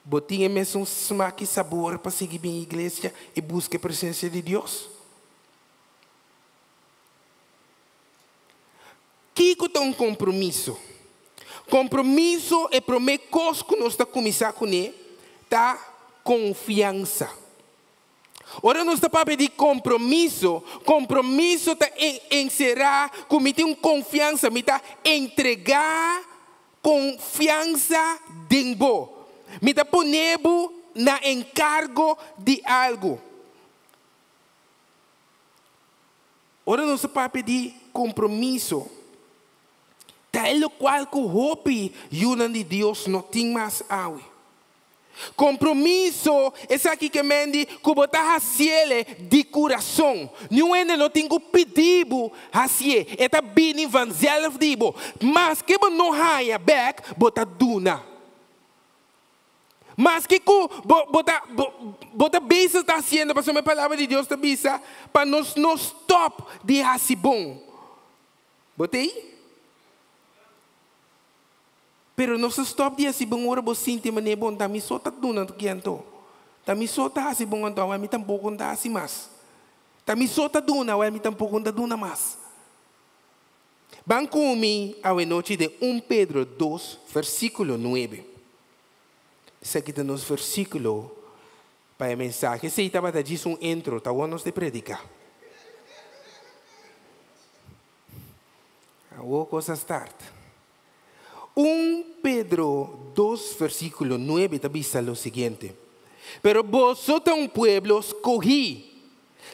bo tin e mesun smak i sabor pa sigui bin iglesia i buska e presensia di Dios? Kiko ta un kompromiso? Kompromiso, e promé kos ku nos ta kuminsá kuné ta konfiansa. Ora nos ta papia di kompromiso, kompromiso ta enserá ku mi tin un konfiansa, mi ta entregá konfiansa den bo. Mi ta pone bo na enkargo di algu. Ora nos ta papia di kompromiso, ta e lokual ku hopi yunan di Dios no tin mas awe. Kompromiso, esaki ke men di ku bo ta hasiele di kurason. Niun hende no tin ku pidi bo hasié, e ta bini vanzelf di bo. Maske bo no haña bèk, bo ta duna. Maske ku bo bo ta bo bo ta bezig ta hasiendo, pasobra e Palabra di Dios ta bisa pa nos no stòp di hasi bon. Bo ta ei? Pero nos ta stòp di hasi bon ora bo sinti manera bon ta mi so ta duna ki anto. Ta mi so ta hasi bon anto, awor mi tampoko no ta hasi mas. Ta mi so ta duna, awor mi tampoko no ta duna mas. Ban ku mi awenochi den un Pedro dos versíkulo nuebe. Esaki ta nos versíkulo pa e mensahe. Esei tabata djis un intro, ta awor nos ta prediká. Awor kos a start. Un Pedro dos versíkulo nuebe ta bisa lo siguiente, Pero boso ta un pueblo skohí,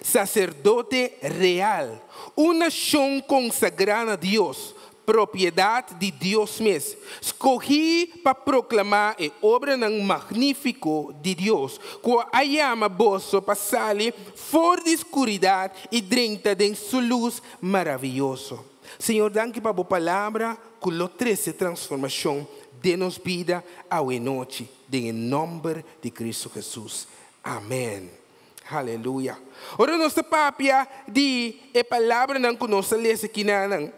saserdote real, un nashon konsagrá na Dios, propiedat di Dios mes, skohí pa proklamá e obranan magnífiko di Dios, ku a yama boso pa sali for di skuridat i drenta den su lus maravioso. Señor danki pa bo palabra ku lo trese transformashon den nos bida awe nochi den e nomber di Cristo Jesus. Amen. Haleluya. Ora nos ta papia di e palabranan ku nos ta lesa kinanan,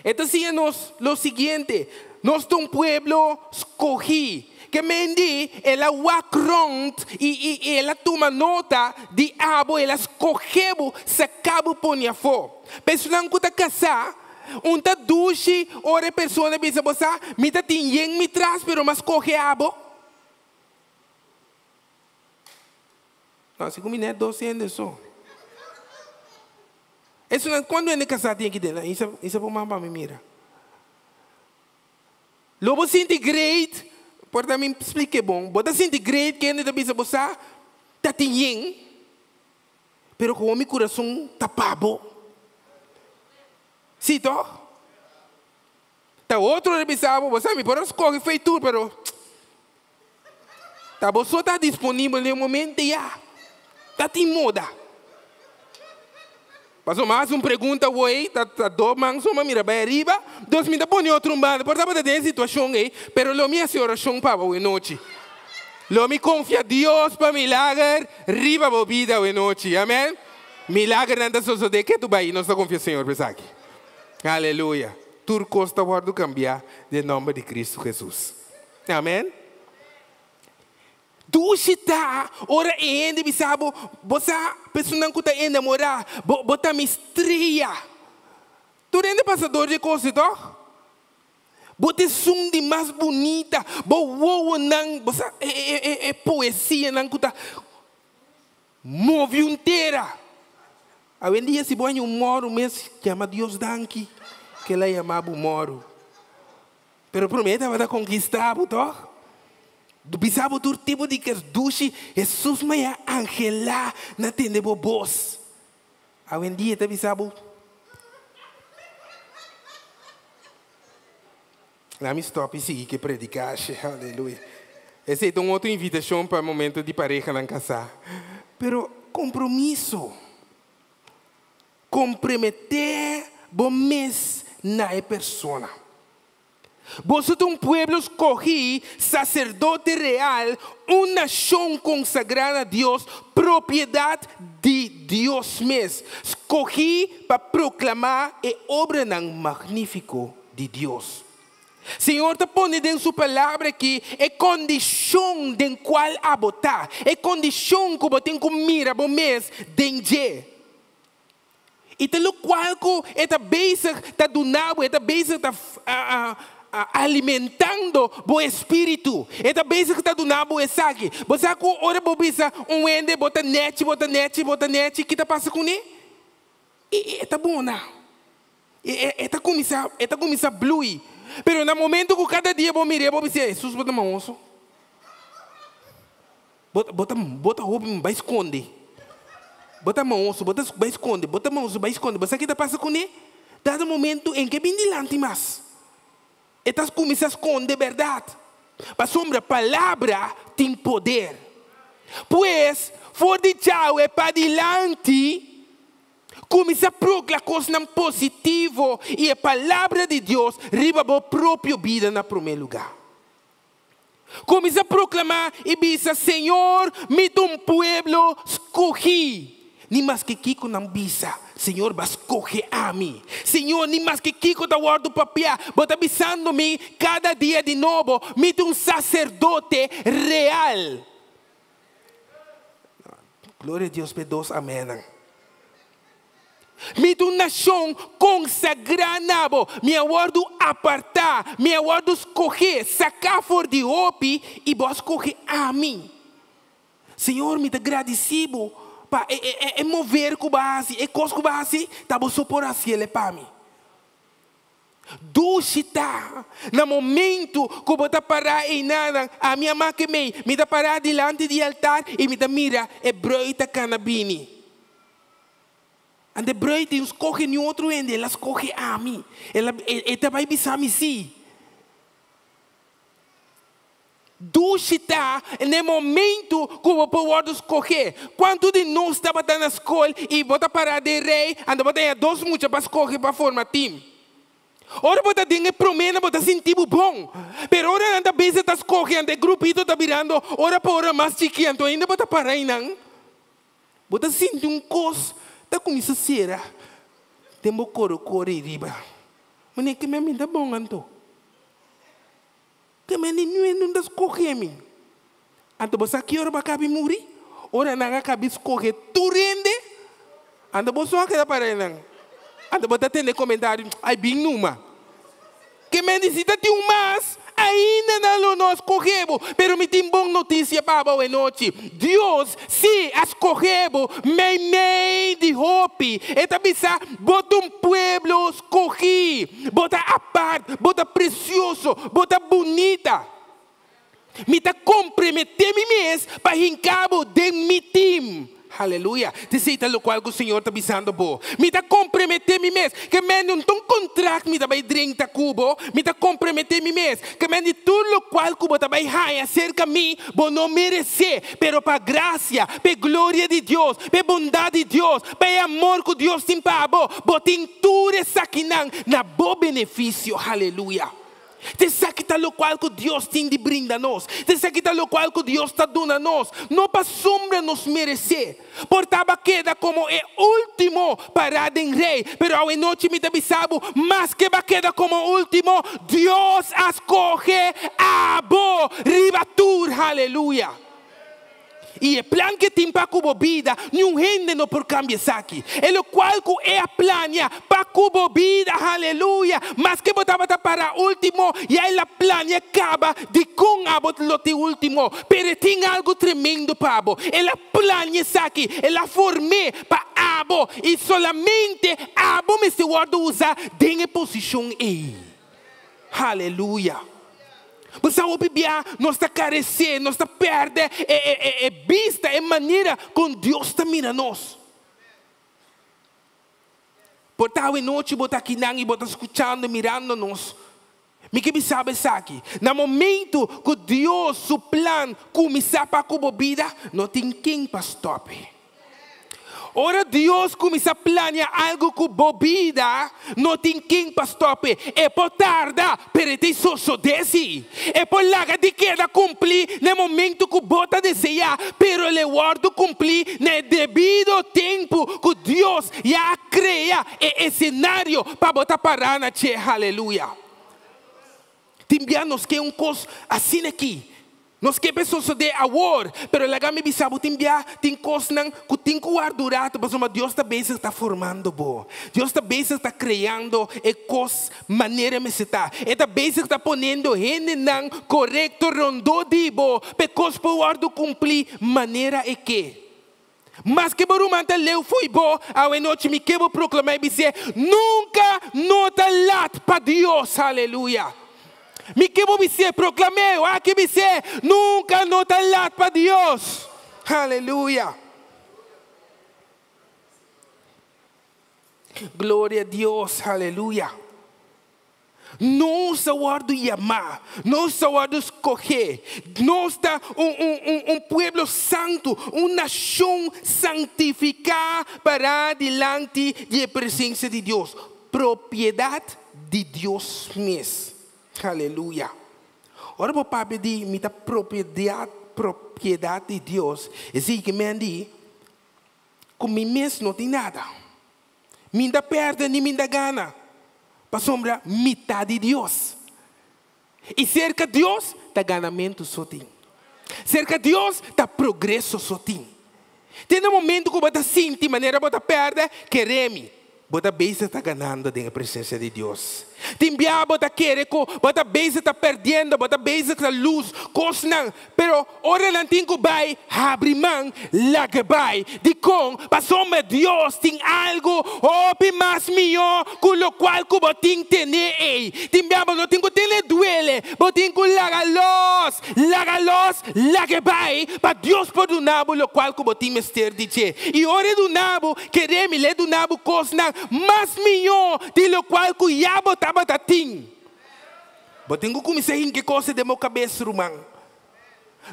e ta siña nos lo siguiente, Nos ta un pueblo skohí. Ke men di, el a wak rònt i i el a tuma nota di abo, el a skohé bo, saka bo pone afó. Personanan ku ta kasá, un ta dushi ora e persona bisa bo sa, mi ta tin yen mi tras pero mi a skohé abo. No, si ku mi net dos hende so. Esunnan, kuantu hende kasá tin aki den? Isa, isa bo man pa mi mira. Lo bo sinti great, por ta mi splike bon, bo ta sinti great kende ta bisa bo sa ta tin yen, pero komo mi kurason ta pa bo. Si toh? Ta otro ta bisa bo, bo sa mi por a skohe fei tur pero Ta bo so ta disponibel den e momento ya. Ta tin moda. Pasobra mi a hasi un pregunta awor, ta ta dos man so mi a mira bai ariba, dus mi ta pone otro un banda. Por tabata den e situacion ei, pero lo mi hasi oracion pa bo awe nochi. Lo mi confia Dios pa milager riba bo bida awe nochi. Amen. Milagernan ta sosode ke tu bai, nos ta confia Señor pa esaki. Aleluya. Tur cos ta wordo cambia den nomber di Cristo Jesus. Amen. Dushi ta ora e hende bisa bo, bo sa personan ku ta enamorá, bo bo ta mi strea. Tur hende pasa dor di e kos ei, tòg? Bo ta esun di mas bunita, bo wowonan, bo sa e e e e poesianan ku ta move un tera. Awendia si bo haña un mòru mes, yama Dios danki ku el a yama bo mòru. Pero promé tabata konkistá bo, tòg? Bisa bo tur tipo di kos dushi, Jesus maya anhelá na tende bo bos. Awendia ta bisa bo. Laga mi stop y sigui cu predicashi. Aleluya. Esey ta un otro invitacion pa momento di parehanan casa. Pero compromiso. Compromete bo mes na e persona. Boso ta un pueblo scogi, sacerdote real, un nacion consagra na Dios, propiedad di Dios mes, scogi pa proclama e obranan magnifico di Dios. Señor ta pone den su palabra aki e condicion den cual abo ta, e condicion cu bo tin cu mira bo mes den dje. Y ta locual cu e ta bezig ta duna bo, e ta bezig ta alimentando bo espiritu. E ta bezig ta duna bo esaki. Bo sa cu ora bo bisa un hende bo ta nechi, bo ta nechi, bo ta nechi, ki ta pasa cune? E ta bona. E ta cuminsa, e ta cuminsa blui. Pero na momento cu cada dia bo mira, bo bisa, Jesus bo ta mahoso. Bo bo ta bo ta hopi bai skonde. Bo ta maoso, bo ta bai skonde, bo ta maoso bai skonde. Bo sa ke ta pasa kuné? Dado momento en ke bin dilanti mas. E ta kuminsá skonde bèrdat. Pasobra palabra tin poder. Pues, for di djawe padilanti, kuminsá prokla kosnan positivo i e palabra di Dios riba bo propio bida na promé lugá. Kuminsá proklamá i bisa, Señor, mi ta un pueblo skohí. Ni maske kiko nan bisa, Señor, bo a skohe ami. Señor, ni maske kiko ta wòrdu papiá, bo ta bisando mi kada dia di nobo, mi ta un saserdote real. Gloria a Dios p'e dos amennan. Mi ta un nashon konsagrá na bo, mi a wòrdu apartá, mi a wòrdu skohé, saká for di hopi, i bo a skohe ami. Señor, mi ta gradisí bo pa e e e mover ku bo a hasi, e kos ku bo a hasi, ta bo so por hasi el pa mi. Dushi ta na momento ku bo ta pará einanan, ami a make mei, mi ta pará dilanti di altar i mi ta mira e brui ta kana bini. Ante brui tin skohe niun otro hende, el a skohe ami. El a, e ta bai bisa mi sí. Dushi ta n'e momento ku bo por wòrdu skohé. Kuantu di nos tabata na skol i bo ta pará den rei, anto bo ta haña dos mucha pa skohe pa forma tim? Ora bo ta den e proménan bo ta sinti bo bon, pero ora nan ta beza ta skohe anto e grupito ta birando ora pa ora mas chikí, anto ainda bo ta pará einan. Bo ta sinti un kos ta kuminsá sera den bo korokor ei riba. Manera ke mi a minta bon anto. Ke men di nuen nun ta skohe mi. Anto bo sa ki ora bo a kabi muri? Ora nan a kabi skohe tur hende, anto bo so a keda para einan. Anto bo ta tende komentario, Ai bin numa. Ke men di si ta tin un mas, ainda nan lo no a skohe bo. Pero mi tin bon notisia pa bo awenochi. Dios sí a skohe bo meimei di hopi. E ta bisa, Bo ta un pueblo skohí. Bo ta apart, bo ta presioso, bo ta bunita. Mi ta komprometé mi mes pa hinká bo den mi tim. Haleluya! T'esei ta lokual ku Señor ta bisando bo. Mi ta komprometé mi mes. Ke men un ta un kontrakt mi ta bai drenta ku bo. Mi ta komprometé mi mes. Ke men di tur lokual ku bo ta bai haña serka mi, bo no meresé. Pero pa grasia, p'e gloria di Dios, p'e bondat di Dios, pa e amor ku Dios tin pa bo, bo tin tur esakinan na bo benefisio. Haleluya! T'esaki ta lokual ku Dios tin di brinda nos. T'esaki ta lokual ku Dios ta duna nos. No pasobra nos meresé. Por taba keda komo e último pará den rei, pero awenochi mi ta bisa bo, maske bo a keda komo último, Dios a skohe abo riba tur. Haleluya! I e plan ku e tin pa ku bo bida, niun hende no por kambia esaki. E lokual ku e a plania pa ku bo bida, haleluya, maske bo tabata para último, ya el a plania kaba dikon abo lo tin último. Pero e tin algu tremendo pa bo. El a plania esaki, el a form'é pa abo, i solamente abo mester wòrdu usá den e posishon ei. Haleluya! Bo sa hopi bia nos ta karesé, nos ta pèrdè e e e e bista, e manera kon Dios ta mira nos. Por ta awe nochi bo ta akinan i bo ta skuchando i mirando nos. Mi ke bisa bo esaki, na momento ku Dios su plan kuminsá pa ku bo bida, no tin ken pa stòp e. Ora Dios kuminsá plania algu ku bo bida, no tin ken pa stòp e. E por tarda, pero e tin sosodé sí. E por laga di keda kumplí na e momento ku bo ta deseá, pero lo e wòrdu kumplí na e debido tempu ku Dios ya a krea e esenario pa bo ta pará na dje. Haleluya! Tin bia nos ke un kos asina aki. Nos ke pa e sosodé awor, pero laga mi bisa bo tin bia tin kosnan ku tin ku warda un ratu pasobra Dios ta bezig ta formando bo. Dios ta bezig ta kreando e kos manera mester ta. E ta bezig ta poniendo hendenan korekto rondó di bo pa e kos por wòrdu kumplí manera e ke. Maske bo ruman ta leu fo'i bo, awe nochi mi ke bo proklamá i bis'é, Nunka no ta lat pa Dios! Aleluya! Mi ke bo bis'é, proklam'é, wak i bis'é, Nunka no ta lat pa Dios! Aleluya! Gloria Dios! Aleluya! Nos a wòrdu yamá, nos a wòrdu skohé, nos ta un, un, un, un pueblo santu, un nashon santifiká pará dilanti di e presensia di Dios, propiedat di Dios mes. Aleluya! Ora bo papia di mi ta propiedat, propiedat di Dios, esei ke men di ku mi mes no tin nada. Mi n'ta pèrdè ni mi n'ta gana, pasobra mi ta di Dios. I serka Dios ta ganamentu so tin. Serka Dios ta progreso so tin. Te na momentu ku bo ta sinti manera bo ta pèrdè, kere mi, bo ta bezig ta ganando den e presensia di Dios. Tin bia bo ta kere ku bo ta bezig ta pèrdiendo, bo ta bezig ta lus kosnan, Pero ora nan tin ku bai habri man, laga bai. Dikon? Pasobra Dios tin algu hopi mas mihó ku lokual ku bo tin tene ei. Tin bia bo no tin ku tene duele, bo tin ku laga los, laga los, laga bai, pa Dios por duna bo lokual ku bo tin mester di dje. I ora e duna bo, kere mi, lo e duna bo kosnan mas mihó di lokual ku ya bo tabata tin. Bo tin ku kuminsá hinka e kos den bo kabes, ruman.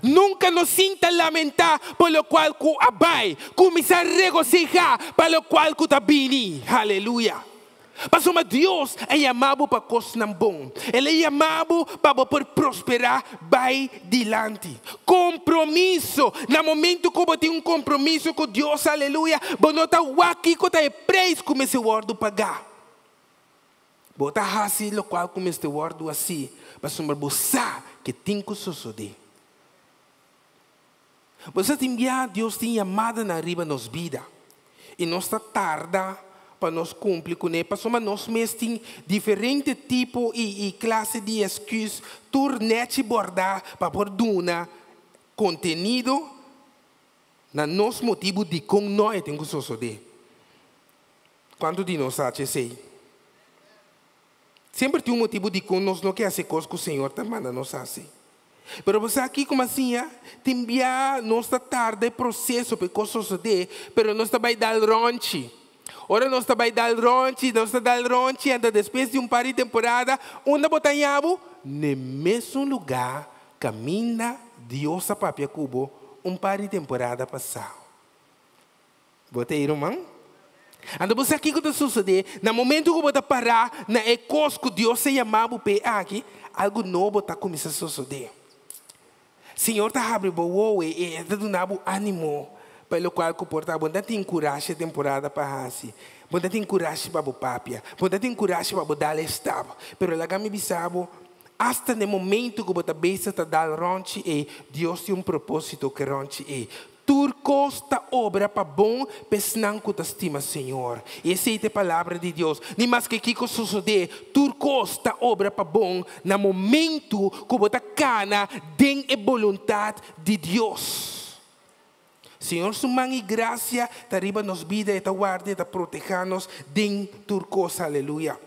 Nunka no sinta lamentá pa lokual ku a bai. Kuminsá regosihá pa lokual ku ta bini. Haleluya! Pasobra Dios a yama bo pa kosnan bon. El a yama bo pa bo por prosperá bai dilanti. Kompromiso! Na momentu ku bo tin un kompromiso ku Dios, aleluya, bo no ta wak kiko ta e preis ku mester wòrdu pagá. Bo ta hasi lokual ku mester wòrdu hasí pasobra bo sa ke tin ku sosodé. Bo sa tin bia Dios tin yamadanan riba nos bida i nos ta tarda pa nos kumpli kuné pasobra nos mes tin diferente tipo i i klase di esküs tur nèchi bòrdá pa por duna kontenido na nos motibu dikon no e tin ku sosodé. Kuantu di nos haci esei? Semper tin un motibu dikon nos no ke hasi kos ku Señor ta manda nos hasi. Pero bo sa kiko mas siña? Tin bia nos ta tarda e proseso pa e kos sosodé, pero nos ta bai dal rònchi. Ora nos ta bai dal rònchi, nos ta dal rònchi, anto despues di un par di temporada, unda bo ta haña bo? N'e mesun lugá kaminda Dios a papia ku bo un par di temporada pasá. Bo ta ei, ruman? Anto bo sa kiko ta sosodé? Na momentu ku bo ta pará na e kos ku Dios a yama bo p'e aki, algu nobo ta kuminsá sosodé. Señor ta habri bo wowo i E ta duna bo ánimo pa e lokual ku por ta. Bo no ta tin kurashi e temporada pa hasi. Bo no ta tin kurashi pa bo papia. Bo no ta tin kurashi pa bo dal e stap. Pero laga mi bisa bo, asta na e momentu ku bo ta bezig ta dal ròntchi ei, Dios tin un propósito ku e ròntchi ei. Tur kos ta obra pa bon pa esnan ku ta stima Señor. I esei ta e palabra di Dios. Ni maske kiko sosodé, tur kos ta obra pa bon na momentu ku bo ta kana den e boluntat di Dios. Señor su man i grasia ta riba nos bida, e ta warda, e ta protehá nos den tur kos. Aleluya.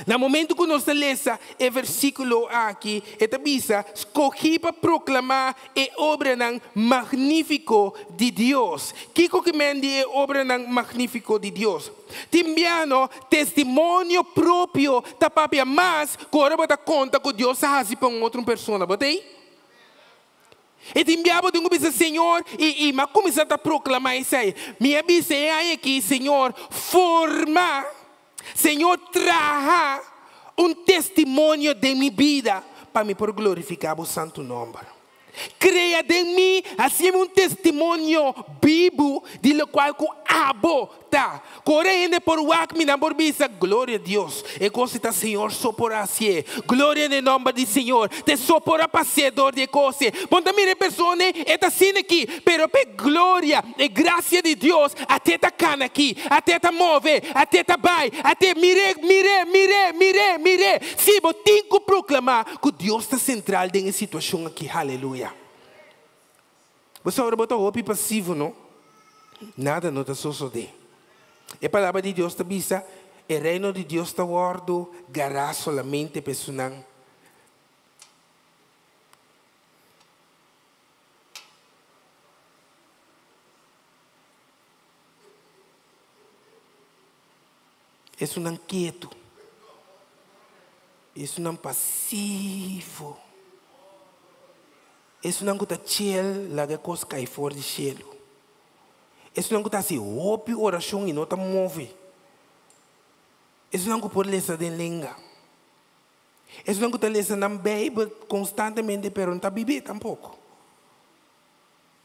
Na momento ku nos ta lesa e versíkulo aki, e ta bisa, Skohí pa proklamá e obranan magnífiko di Dios. Kiko ke men di e obranan magnífiko di Dios? Tin biano, testimonio propio ta papia mas ku ora bo ta konta ku Dios a hasi pa un otro persona. Bo ta ei? E tin bia bo tin ku bisa, Señor, i i mi a kuminsá ta proklamá esei. Mi a bisa e aña akí, Señor, forma, Señor, traha un testimonio den mi bida pa mi por glorifiká bo santu nòmber. Krea den mi, hasié mi un testimonio bibu di lokual ku abo ta. Ku ora hende por wak mi, nan por bisa, Gloria a Dios, e kos ei ta Señor so por a hasié. Gloria na e nòmber di Señor. Ta e so por a pas'é dor di e kos ei. Bon ta mira e persona ei, e ta asina aki, pero pa e gloria, e grasia di Dios, at'é ta kana aki, at'é ta move, at'é ta bai, at'é, mir'é, mir'é, mir'é, mir'é, mir'é. Sí, bo tin ku proklamá ku Dios ta sentral den e situashon aki. Haleluya. Bo sa ora bo ta hopi pasivo, no? Nada no ta sosodé. E Palabra di Dios ta bisa, E Reino di Dios ta wòrdu gará solamente pa esunnan. Esunnan ketu. Esunnan pasivo. Esunnan ku ta chel laga e kos kai for di shelu. Esunnan ku ta hasi hopi orashon i no ta move. Esunnan ku por lesa den lenga. Esunnan ku ta lesa nan Beibel konstantemente pero no ta bib'é tampoko.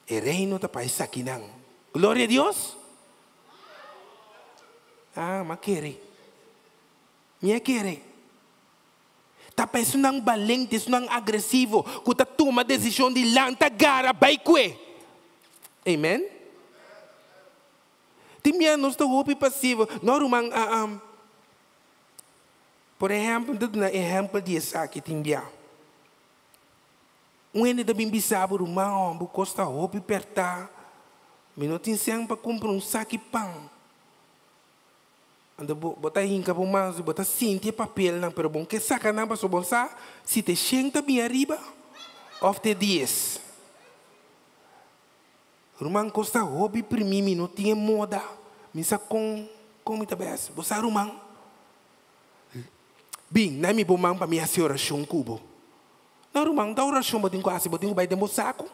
E reino ta pa esakinan. Gloria a Dios! Ah, m'a kere. Mi a kere. Ta pa esunnan balente, esunnan agresivo, ku ta tuma desishon di lanta gara bai kue. Amen. Tin bia nos ta hopi pasivo. No ruman, por ehèmpel, mi ta duna ehèmpel di esaki tin bia. Un hende ta bin bisa bo, Ruman, hòmber, kos ta hopi pèrtá. Mi no tin sèn pa kumpra un saki pan. Anto bo bo ta hinka bo mans, bo ta sinti e papelnan, pero bo no ke saka nan pasobra bo no sa si ta e shen ta bin ariba òf ta e dies. Ruman, kos ta hopi primí, mi no tin e moda. Mi sa kon kon mi ta bai hasi. Bo sa, ruman? Bin, na mi bo man pa mi hasi orashon ku bo. No, ruman, ta orashon bo tin ku hasi, bo tin ku bai den bo saku.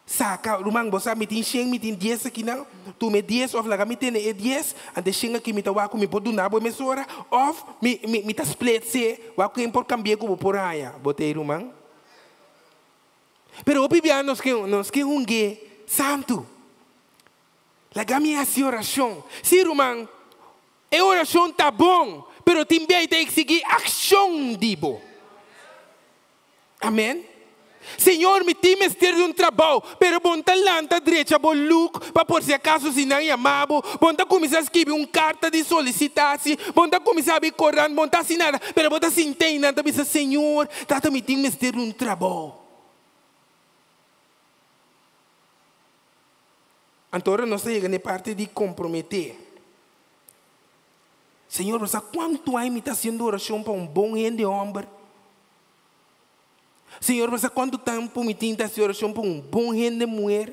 Saka, ruman, bo sa mi tin shen, mi tin dies akinan, tuma e dies òf laga mi tene e dies, ante shen aki mi ta wak ku mi por duna bo e mesora, òf mi mi mi ta split se, wak ku ken por kambi'é ku bo por haña. Bo ta ei, ruman? Pero hopi bia nos ke nos ke hung'é santu. Laga mi hasi orashon. Sí, ruman, e orashon ta bon, pero tin bia i ta eksigí akshon di bo. Amen. Señor, mi tin mester di un trabou, pero bo no ta lanta drecha bo luk pa por si acaso si nan yama bo, bo no ta cuminsa skibi un carta di solicitatie, bo no ta cuminsa abi corant, bo no ta haci nada, pero bo ta sinta ei nan ta bisa, Señor, tata mi tin mester di un trabou. Anto ora nos ta yega na e parti di compromete, Señor, bo sa cuanto aña mi ta haciendo oracion pa un bon hende homber? Señor, bo sa cuanto tempo mi tin ta haci oracion pa un bon hende muher?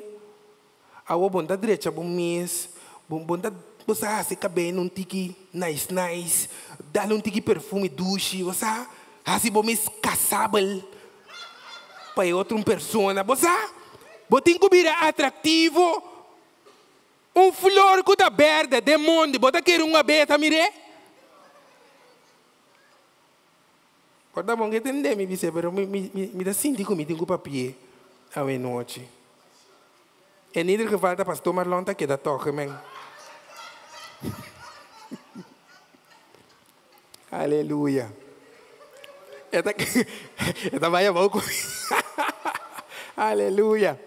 Awo bo no ta drecha bo mes, bo bo no ta bo sa haci cabey un tiki nice nice, dal un tiki perfume dushi, bo sa haci bo mes casabel pa e otro un persona, bo sa bo tin cu bira atractivo. Un flor cu ta berde den mondi, bo ta kere un abeta mir'é? Por ta bon ke tende mi bis'é, pero mi mi mi ta sinti ku mi tin ku papi'é awe nochi. En ieder geval ta pastor Marlon ta keda tòg, amen. Aleluya. E ta e ta bai abou ku mi. Aleluya.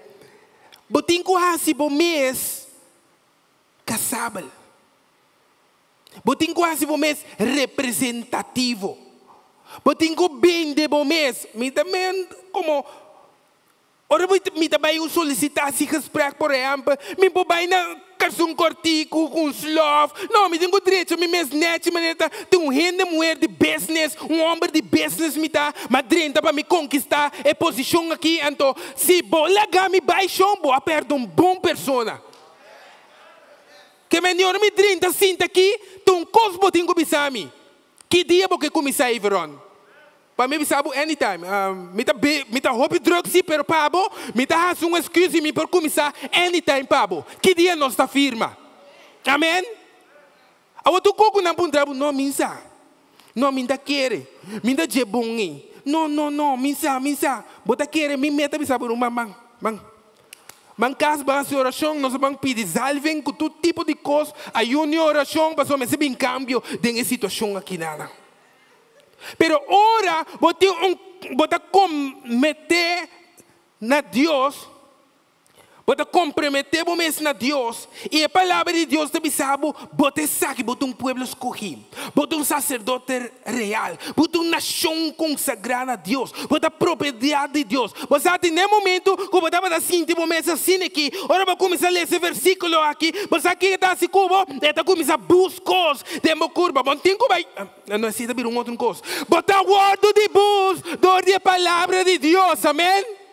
Bo tin ku hasi bo mes kasabel. Bo tin ku hasi bo mes representativo. Bo tin ku bende bo mes. Mi ta men komo ora mi ta bai un solisitatie gesprek por ehèmpel, mi por bai na. karson kòrtiku ku un slòf. No, mi tin ku drecha mi mes nèchi manera ta tin un hende muher di business, un hòmber di business mi ta, m'a drenta pa mi konkistá e posishon aki. Anto si bo laga mi bai shon, bo a pèrdè un bon persona. Ke men di ora mi drenta sinta aki, ta un kos bo tin ku bisa mi. Ki dia bo ke kuminsá, Everon? Pa mi bisa bo anytime. Mi ta mi ta hopi druk si, pero pa bo mi ta hasi un excuse y mi por cuminsa anytime pa bo. Ki dia nos ta firma? Amen. Awor tur cu nan puntra bo, no mi sa. No mi ta kere. Mi ta dje bon ey. No, no, no, mi sa, mi sa. Bo ta kere mi meta bisa bo ruman man, man. Man cas ban haci oracion, nos a ban pidi zalving cu tur tipo di cos, ayuno y oracion pasobra mester bin cambio den e situacion aki nana. Pero ora bo tin un bo ta comete na Dios, bo ta compromete bo mes na Dios, y e palabra di Dios ta bisa bo, bo ta esaki, bo ta un pueblo scogi, bo ta un sacerdote real, bo ta un nacion consagra na Dios, bo ta propiedad di Dios. Bo sa tin den momento cu bo tabata sinti bo mes asina aki, ora bo cuminsa lesa e versiculo aki, bo sa kico ta haci cu bo? E ta cuminsa bus cos den bo curpa, bo no tin cu bay. No esei ta bira un otro kos. Bo ta wòrdu di bus dor di e Palabra di Dios. Amen.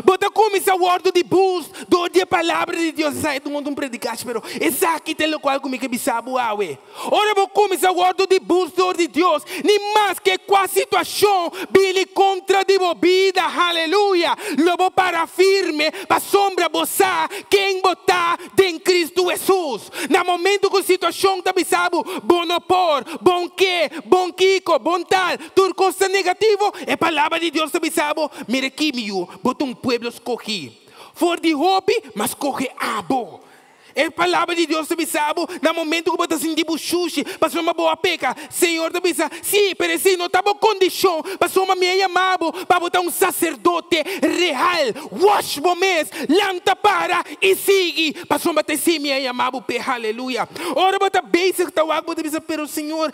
Bo ta kuminsá wòrdu di bus dor di e Palabra di Dios. Esaki ta un otro predikashi, pero esaki ta e lokual ku mi ke bisa bo awe. Ora bo kuminsá wòrdu di bus dor di Dios, ni maske kua situashon bini kontra di bo bida, haleluya, lo bo para firme pasobra bo sa ken bo ta den Kristu Hesus. Na momento ku situashon ta bisa bo, bo no por, bon ke, bon kiko, bon tal, tur kos ta negativo, e Palabra di Dios ta bisa bo, Mira aki, mi yu, bo ta un pueblo skohí. For di hopi, m'a skohe abo. E Palabra di Dios ta bisa bo, na momento ku bo ta sinti bo shushi pasobra bo a peka, Señor ta bisa, Sí, pero esei no ta bo kondishon, pasobra mi a yama bo pa bo ta un saserdote real. Wash bo mes, lanta para i sigui, pasobra ta esei mi a yama bo p'e. Haleluya! Ora bo ta bezig ta wak, bo ta bisa, Pero Señor,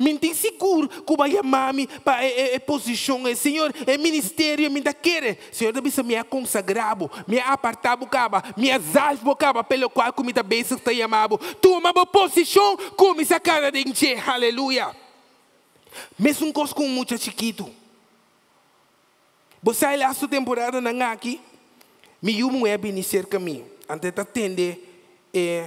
mi no tin sigur ku bo a yama mi pa e posishon ei. Señor, e ministerio mi ta kere. Señor ta bisa, Mi a konsagrá bo, mi a apartá bo kaba, mi a zalf bo kaba p'e lokual ku mi ta bezig ta yama bo. Tuma bo posishon, kuminsá kana den dje. Haleluya! Mesun kos ku un mucha chikitu. Bo sa e lastu temporadanan aki, mi yu muhé a bini serka mi. Anto e ta tende e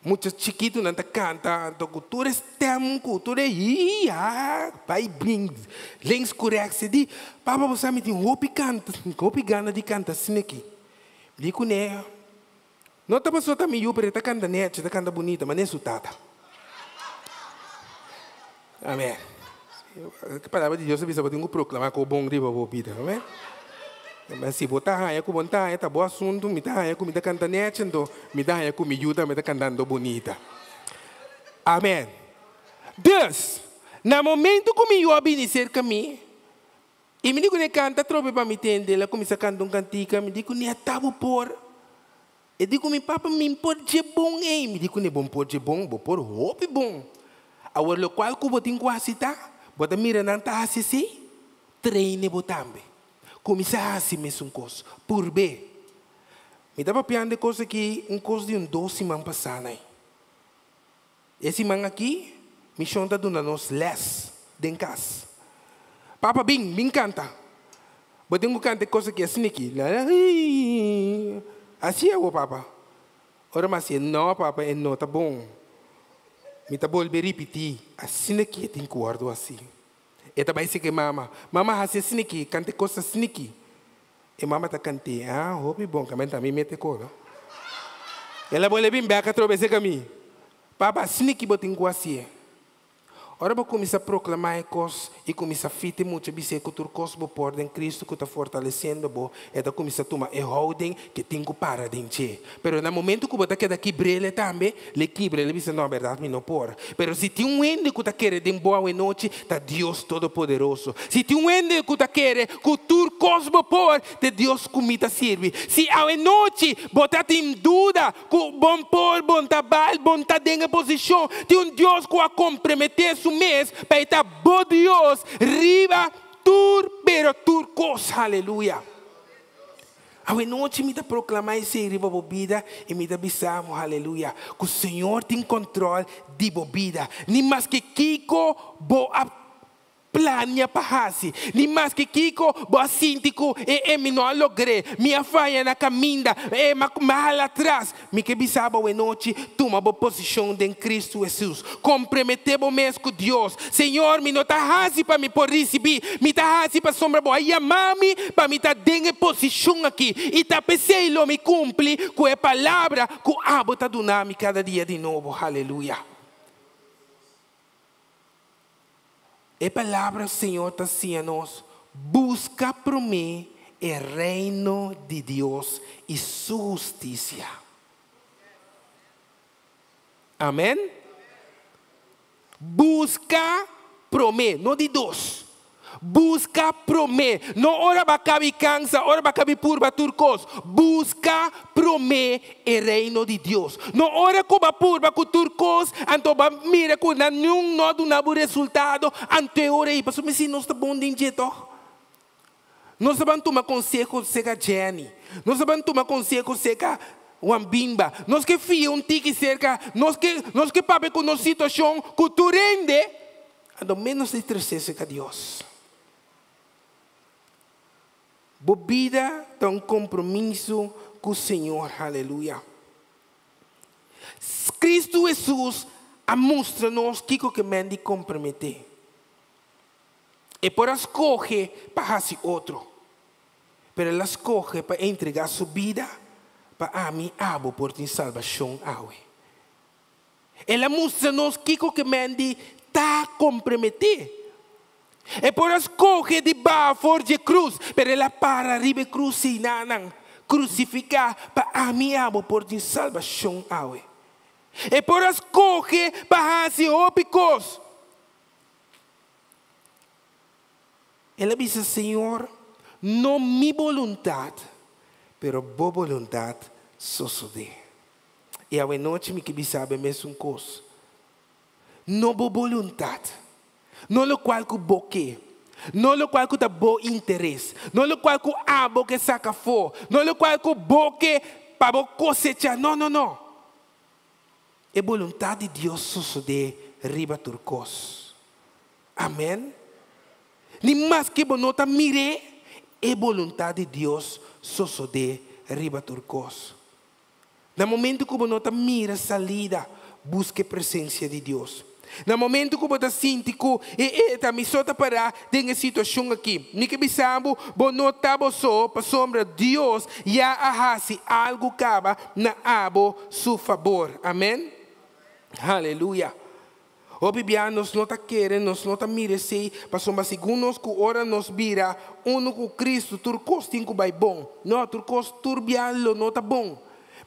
mucha chikitunan ta kanta, anto ku tur e stèm, ku tur e hii, haa, bai bin links ku rèks. E di, Papa, bo sa mi tin hopi kanta, hopi gana di kanta asina aki. Mi di kuné, No ta pasobra ta mi yu, pero e ta kanta nèchi, e ta kanta bunita, manera su tata. Amèn. E palabra di Dios ta bisa bo tin ku proklamá ku bon riba bo bida. Amèn. Ma si bo ta haña ku bo no ta haña, ta bo asuntu. Mi ta haña ku mi ta kanta nèchi, anto mi ta haña ku mi yu tambe ta kantando bunita. Amèn. Dus, na momentu ku mi yu a bini serka mi, I mi di ku ne kanta atrobe pa mi tende. El a kuminsá kanta un kantika. Mi di ku ne, Ata bo por. E di ku mi, Papa, mi por dje bon ei. Mi di ku ne, Bo por dje bon? Bo por hopi bon. Awor lokual ku bo tin ku hasi ta, bo ta mira nan ta hasi esei, traine bo tambe. Kuminsá hasi mesun kos. Purb'é. Mi ta papiando e kos aki un kos di un dos siman pasá nai. E siman aki Mishon ta duna nos les den kas. Papa bin, bin kanta. Bo tin ku kanta e kos aki asina aki. Asi awo papa. Ora mi a hasié, no papa e no ta bon. Mi ta bolbe ripití, asina aki e tin ku wòrdu hasi. E ta bai sigi mama, mama hasi asina aki, kanta e kos asina aki. E mama ta kant'é, ah, hopi bon, kaminda mi mete kolo. El a bolbe bin bèk atrobe serka mi, Papa, asina ki bo tin ku hasié. Ora bo kuminsá proklamá e kos i kuminsá fiti mucha bis'é ku tur kos bo por den Kristu ku ta fortalesiendo bo, e ta kuminsá tuma e houding ke tin ku para den dje. Pero na momentu ku bo ta keda kibr'é tambe, L'e kibra, el a bisa, No, bèrdat mi no por. Pero si tin un hende ku ta kere den bo awenochi, ta Dios Todopoderoso. Si tin un hende ku ta kere ku tur kos bo por, ta e Dios ku mi ta sirbi. Si awenochi bo ta tin duda ku bon por, bon ta bal, bon ta den e posishon, tin un Dios ku a komprometé su mes pa e ta bo Dios riba tur pero tur kos. Haleluya! Awe nochi mi ta proklamá esei riba bo bida i mi ta bisa bo, haleluya, ku Señor tin kòntròl di bo bida. Ni maske kiko bo a plania pa hasi, ni maske kiko bo a sinti ku e e mi no a logr'é, mi a faya na kaminda, e mi a hala atras. Mi ke bisa bo awe nochi, tuma bo posishon den Kristu Hesus. Komprometé bo mes ku Dios. Señor, mi no ta hasi pa mi por risibí, mi ta hasi pasobra bo a yama mi pa mi ta den e posishon aki, i ta p'esei lo mi kumpli ku e palabra ku abo ta duna mi kada dia di nobo. Haleluya! E palabra Señor ta siña nos buska promé e Reino di Dios i Su hustisia. Amèn. Buska promé, no di dos. Buska promé, no ora bo a kabi kansa, ora bo a kabi purba tur kos. Buska promé e Reino di Dios. No ora ku bo a purba ku tur kos, anto bo a mira ku nan niun no a duna bo resultado, anto e ora ei, pasobra si nos ta bon den dje tòg. Nos ta ban tuma konseho serka Jenny. Nos ta ban tuma konseho serka Juan Bimba. Nos ke fia un tiki serka, nos ke, nos ke papia ku nos situashon ku tur hende, anto ménos di tresé serka Dios. Bo bida ta un kompromiso ku Señor. Haleluya. Kristu Hesus a mustra nos kiko ke men di komprometé. E por a skohe pa hasi otro, pero el a skohe pa entregá su bida pa ami i abo por tin salbashon awe. El a mustra nos kiko ke men di ta komprometí. E por a skohe di baha for dje krus, pero el a para riba e krus einanan, krusifiká pa ami i abo por tin salbashon awe. E por a skohe pa hasi hopi kos. El a bisa, Señor, no mi boluntat, pero bo boluntat sosodé. I awenochi mi ke bisa bo e mesun kos. No bo boluntat, no lokual ku bo ke, no lokual ku ta bo interes, no lokual ku abo ke saka afó, no lokual ku bo ke pa bo kosechá, no, no, no. E boluntat di Dios sosodé riba tur kos. Amèn. Ni maske bo no ta mir'é, e boluntat di Dios sosodé riba tur kos. Na momentu ku bo no ta mira salida, buska e presensia di Dios. Na momentu ku bo ta sinti ku e e ta mi so ta pará den e situashon akí, mi ke bisa bo, bo no ta bo so, pasobra Dios ya a hasi algu kaba na abo su fabor. Amèn. Haleluya. Hopi bia nos no ta kere, nos no ta mira esei, pasobra segun nos ku ora nos bira unu ku Kristu tur kos tin ku bai bon. No, tur kos tur bia lo no ta bon.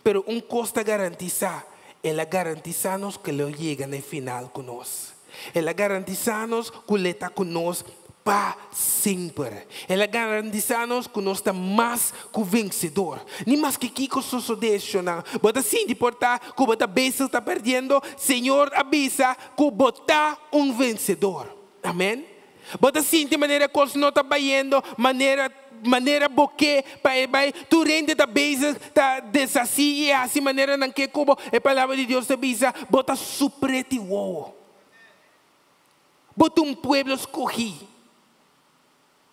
Pero un kos ta garantisá, El a garantisá nos ku lo yega na e final ku nos. El a garantisá nos ku lo e ta ku nos pa semper. El a garantisá nos ku nos ta mas ku vensedor. Ni maske kiko sosodé, shonnan, bo ta sinti por ta ku bo ta bezig ta perdiendo, Señor a bisa ku bo ta un vensedor. Amèn. Bo ta sinti manera kos no ta bayendo manera manera bo ke pa e bai. Tur hende ta bezig ta deshasí i hasi manera nan ke ku bo. E Palabra di Dios ta bisa, Bo ta su preti wowo. Bo ta un pueblo skohí.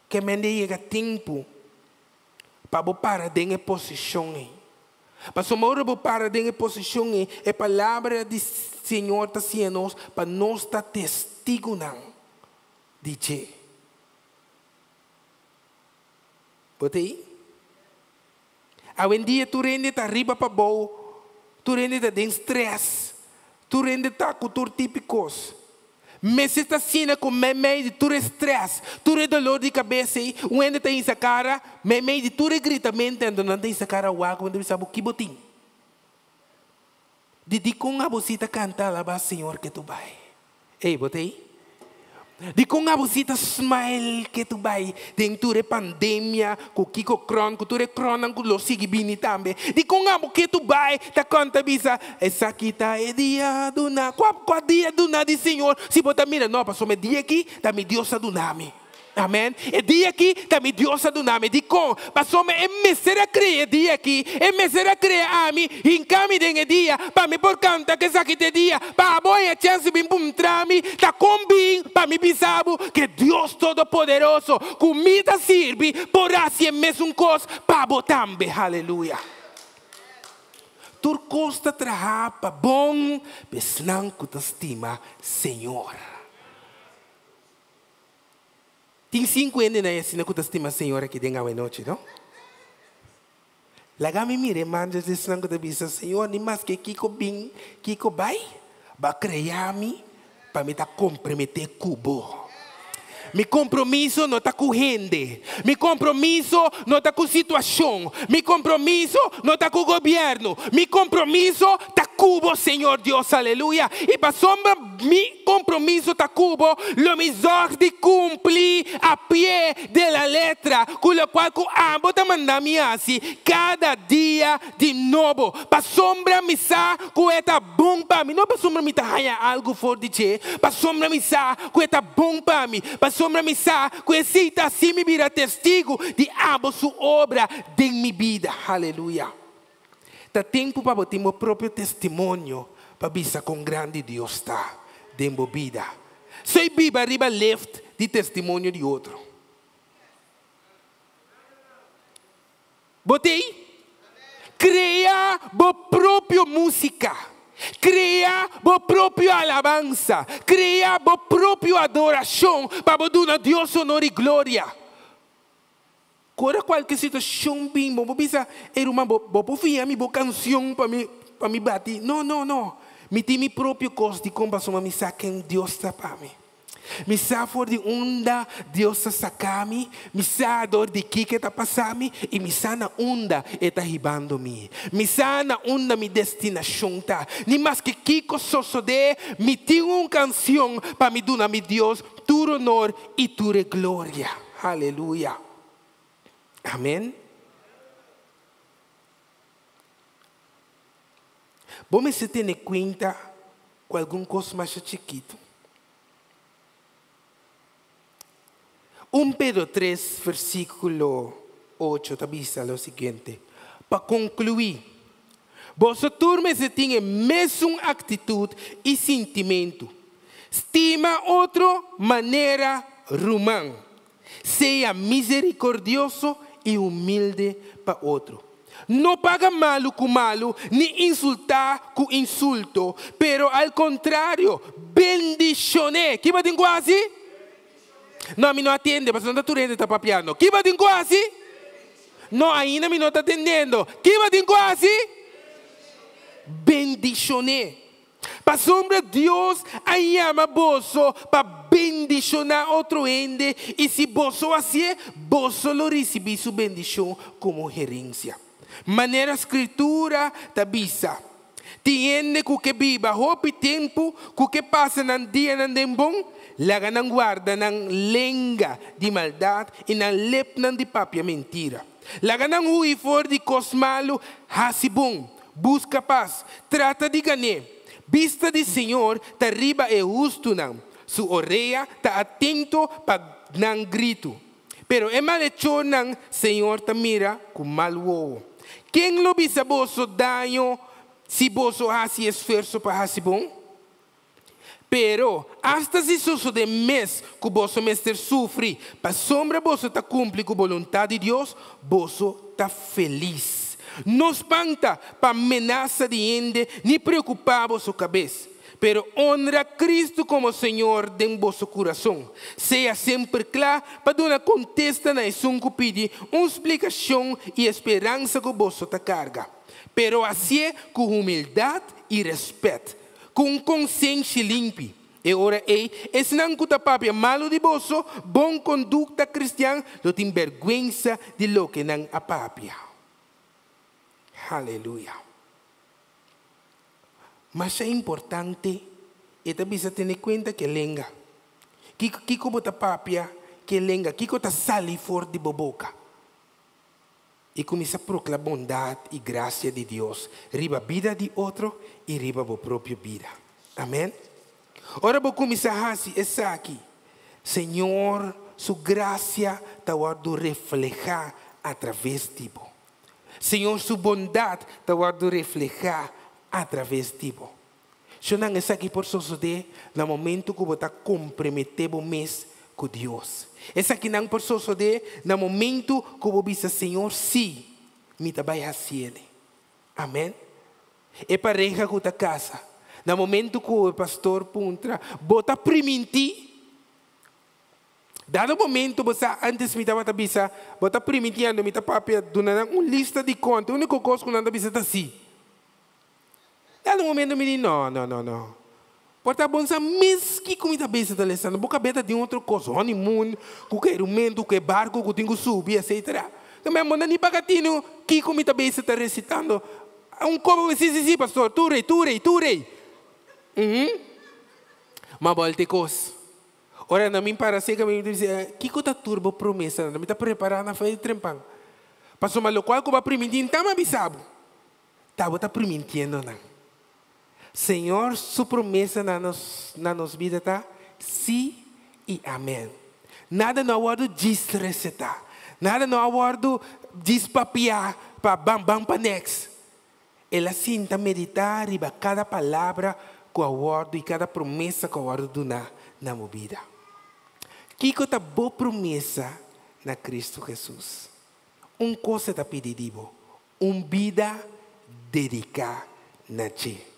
Ke mende yega tempu pa bo para den e posishon ei. Pasobra ora bo para den e posishon ei, e Palabra di Señor ta siña nos pa nos ta testigunan di dje. Bo ta ei? Awendia tur hende ta riba pa bou, tur hende ta den stress, tur hende ta ku tur tipi kos. Mester ta asina ku meimei di tur e stress, tur e dolor di kabes ei, un hende ta hinsa kara, meimei di tur e gritamentu anto nan ta hinsa kara wak, bo ta bisa bo, ki bo tin? Di dikon abo si ta kanta alabá Señor ke tu bai? Ey, bo ta ei? Dikon abo si ta smile ke tu bai den tur e pandemia ku kiko kron, ku tur e kronnan ku lo sigui bini tambe? Dikon abo ke tu bai ta kanta bisa, Esaki ta e dia duna? Kua, kua dia duna di Señor? Si bo ta mira, no, pasobra e dia aki ta mi Dios a duna mi. Amen. E dia aki ta mi Dios a duna mi. Dikon? Pasobra e mester a krea e dia aki, e mester a krea ami, hinka mi den e dia, pa mi por kanta ku esaki ta e dia, pa abo haña chèns di bin puntra mi ta kon bin pa mi bisa bo ku e Dios Todopoderoso ku mi ta sirbi por hasi e mesun kos pa bo tambe. Haleluya! Tur kos ta traha pa bon pa esnan ku ta stima Señor. Tin sinku hendenan asina ku ta stima Señor aki den awenochi, no? Laga mi mira e man di esnan ku ta bisa, Señor, ni maske kiko bin, kiko bai, Bo a krea mi pa mi ta komprometé ku Bo. Mi kompromiso no ta ku hende. Mi kompromiso no ta ku situashon. Mi kompromiso no ta ku gobièrnu. Mi kompromiso ta ku Bo, Señor Dios. Aleluya! I pasobra Mi compromiso ta cu bo, lo mi zorg di cumpli a pie de la letra cu locual cu abo ta manda mi haci cada dia di nobo, pasobra mi sa cu e ta bon pa mi, no pasobra mi ta haya algo for di dje, pasobra mi sa cu e ta bon pa mi, pasobra mi sa cu esey ta haci mi bira testigo di abo su obra den mi bida. Haleluya. Ta tempu pa bo tin bo propio testimonio pa bisa kon grandi Dios ta den bo bida. Soy biba riba left di testimonio di otro. Bo t'ei? Krea bo propio músika. Krea bo propio alabansa. Krea bo propio adorashon pa bo duna Dios honor i gloria. Ku ora kualke situashon bin bo por bisa, Ey ruman, bo bo por fia mi bo kanshon pa mi pa mi bati? No, no, no. Mi tin mi propio kos dikon pasobra mi sa ken Dios ta pa mi. Mi sa for di unda Dios ta saka mi, mi sa dor di kiko e ta pasa mi i mi sa na unda e ta hibando mi. Mi sa na unda mi destinashon ta. Ni maske kiko sosodé, mi tin un kanshon pa mi duna mi Dios tur honor i tur e gloria. Aleluya. Amen. Bo mester tene kuenta ku algun kos masha chikitu. Un Pedro tres versíkulo ocho ta bisa lo siguiente, Pa konkluí, boso tur mester tin e mesun aktitut i sintimentu. Stima otro manera ruman. Sea misericordioso i humilde pa otro. No paga malu ku malu ni insultá ku insulto, pero al kontrario, bendishon'é. Ki bo tin ku hasi? No, mi no a tende, pasobra no ta tur hende ta papiando. Ki bo tin ku hasi? No, ainda mi no ta tendendo. Ki bo tin ku hasi? Bendishon'é. Pasobra Dios a yama boso pa bendishoná otro hende, i si boso hasié, boso lo risibí su bendishon komo herensia. Manera Skritura ta bisa, Tin hende ku ke biba hopi tempu, ku ke pasa nan dianan den bon, laga nan warda nan lenga di maldat i nan lepnan di papia mentira. Laga nan hui for di kos malu, hasi bon, buska pas, trata di gan'é. Bista di Señor ta riba e hustunan, su orea ta atento pa nan gritu. Pero e malechornan Señor ta mira ku mal wowo. Ken lo bisa boso daño si boso hasi esfuerso pa hasi bon? Pero, asta si sosodé mes ku boso mester sufri pasobra boso ta kumpli ku boluntat di Dios, boso ta felis. No spanta pa menasa di hende ni preokupá boso kabes, pero onra Kristu komo Señor den boso kurason. Sea semper kla pa duna kontesta na esun ku pidi un splikashon i e speransa ku boso ta karga, pero hasié ku humildat i rèspèt. Ku un konsenshi limpi. E ora ei, esnan ku ta papia malu di boso bon kondukta kristian lo tin bèrgwensa di loke nan a papia. Haleluya! Masha importante e ta bisa tene kuenta ku e lenga. Kiko kiko bo ta papia ku e lenga? Kiko ta sali for di bo boka? I kuminsá prokla bondat i grasia di Dios riba bida di otro i riba bo propio bida. Amèn. Ora bo kuminsá hasi esaki, Señor. su grasia ta wòrdu reflehá atraves di bo. Señor su bondat ta wòrdu reflehá atraves di bo. Shonnan, esaki por sosodé na momentu ku bo ta komprometé bo mes ku Dios. Esakinan por sosodé na momentu ku bo bisa, Señor, sí, mi ta bai hasié. Amèn. E pareha ku ta kasa, na momentu ku e pastor puntra, Bo ta primintí? Dado momento bo sa antes mi tabata bisa, bo ta primintiendo, mi ta papia duna nan un lista di konta, úniko kos ku nan ta bisa ta sí. Dado momento mi di, no, no, no, no. Por ta bon sa mes kiko mi ta bisa ta lesando, bo kabes ta den otro kos, honeymoon, ku kerumentu, ku e barku ku tin ku subi, etcetera. Tambe bo no ni paga tinu kiko mi ta bisa ta resitando. Un kobo, sí, sí, sí, pastor, tur rei, tur rei, tur rei. Uhum. Ma bolta e kos. Ora nan bin para serka mi, mi ta bisa, Kiko ta tur bo promesanan? Mi ta prepará na fe di trempan. Pasobra lokual ku bo a primintí, N ta bisa bo. Ta bo ta primintiendo nan. Señor su promesa na nos na nos bida ta sí i amèn. Nada no a wòrdu djis resetá. Nada no a wòrdu djis papiá pa ban ban pa next. El a sinta meditá riba kada palabra ku a wòrdu i kada promesa ku a wòrdu duná na bo bida. Kiko ta bo promesa na Kristu Hesus? Un kos e ta pidi di bo, un bida dediká na dje.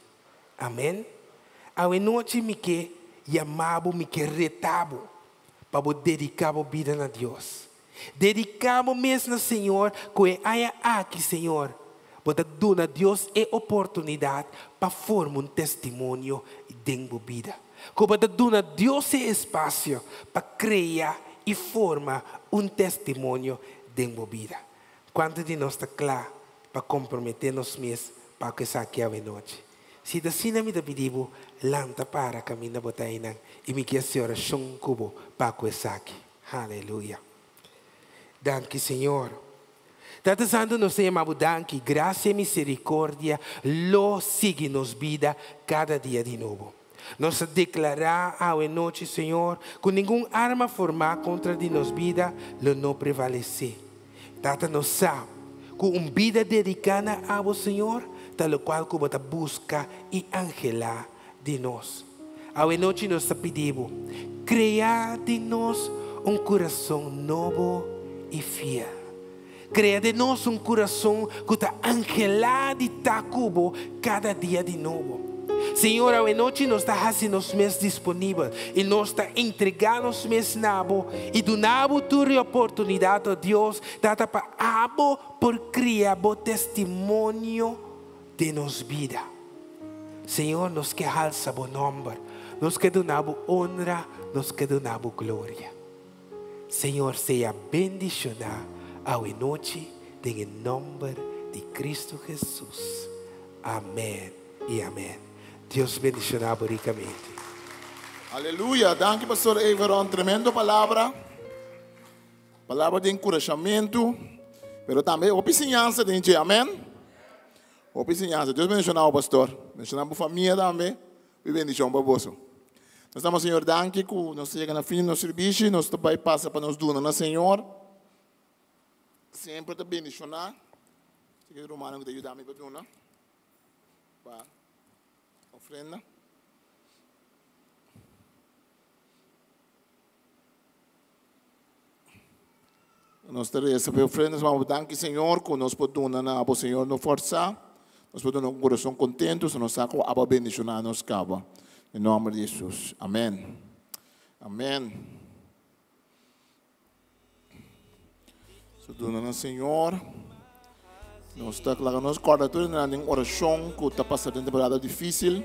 Amèn. Awe nochi mi ke yama bo, mi ke reta bo pa bo dediká bo bida na Dios. Dediká bo mes na Señor ku e aña aki, Señor, bo ta duna Dios e oportunidat pa forma un testimonio den bo bida. Ku bo ta duna Dios e espasio pa krea i forma un testimonio den bo bida. Kuantu di nos ta kla pa komprometé nos mes pa ku esaki awenochi? Si ta asina mi ta pidi bo, lanta para kaminda bo ta einan i mi ke hasi orashon ku bo pa ku esaki. Haleluya! Danki Señor. Tata Santu nos ta yama bo danki, grasia i miserikordia lo sigui nos bida kada dia di nobo. Nos ta deklará awe nochi, Señor, ku ningun arma formá kontra di nos bida lo no prevalesé. Tata, nos sa ku un bida dediká na abo, Señor, ta lokual ku bo ta buska i anhelá di nos. Awe nochi nos ta pidi bo, krea den nos un kurason nobo i fiel. Krea den nos un kurason ku ta anhelá di ta ku bo kada dia di nobo. Señor, awenochi nos ta hasi nos mes disponibel i nos ta entregá nos mes na bo i duna bo tur e oportunidat, o Dios, Tata, pa abo por kria bo testimonio den nos bida. Señor, nos ke halsa bo nòmber, nos ke duna bo onra, nos ke duna bo gloria. Señor sea bendiciona awe nochi den e nomber di Cristo Jesus. Amen y amen. Dios bendiciona bo ricamente. Aleluya! Danki Pastor Everon, tremendo palabra. Palabra di enkurashamentu, pero tambe hopi siñansa den dje. Amen. Hopi siñansa. Dios bendiciona bo pastor. Bendiciona bo famia tambe. Hopi bendicion pa boso. Nos damos Señor danki ku nos ta yega na fin di nos sirbishi, nos ta bai pasa pa nos duna na Señor. Semper ta bendishoná. Si ke rumannan ku ta yuda mi pa duna pa ofrenda. Nos ta resa pa e ofrenda, nos danki Señor ku nos por duna na abo Señor no forsá. Nos por duna ku kurason kontentu, so nos sa ku abo a bendishoná nos kaba. Den nòmber di Hesus. Amèn. Amèn. So duna na Señor. Nos ta laga nos kòrda tur hende den orashon ku ta pasa den temporada difísil.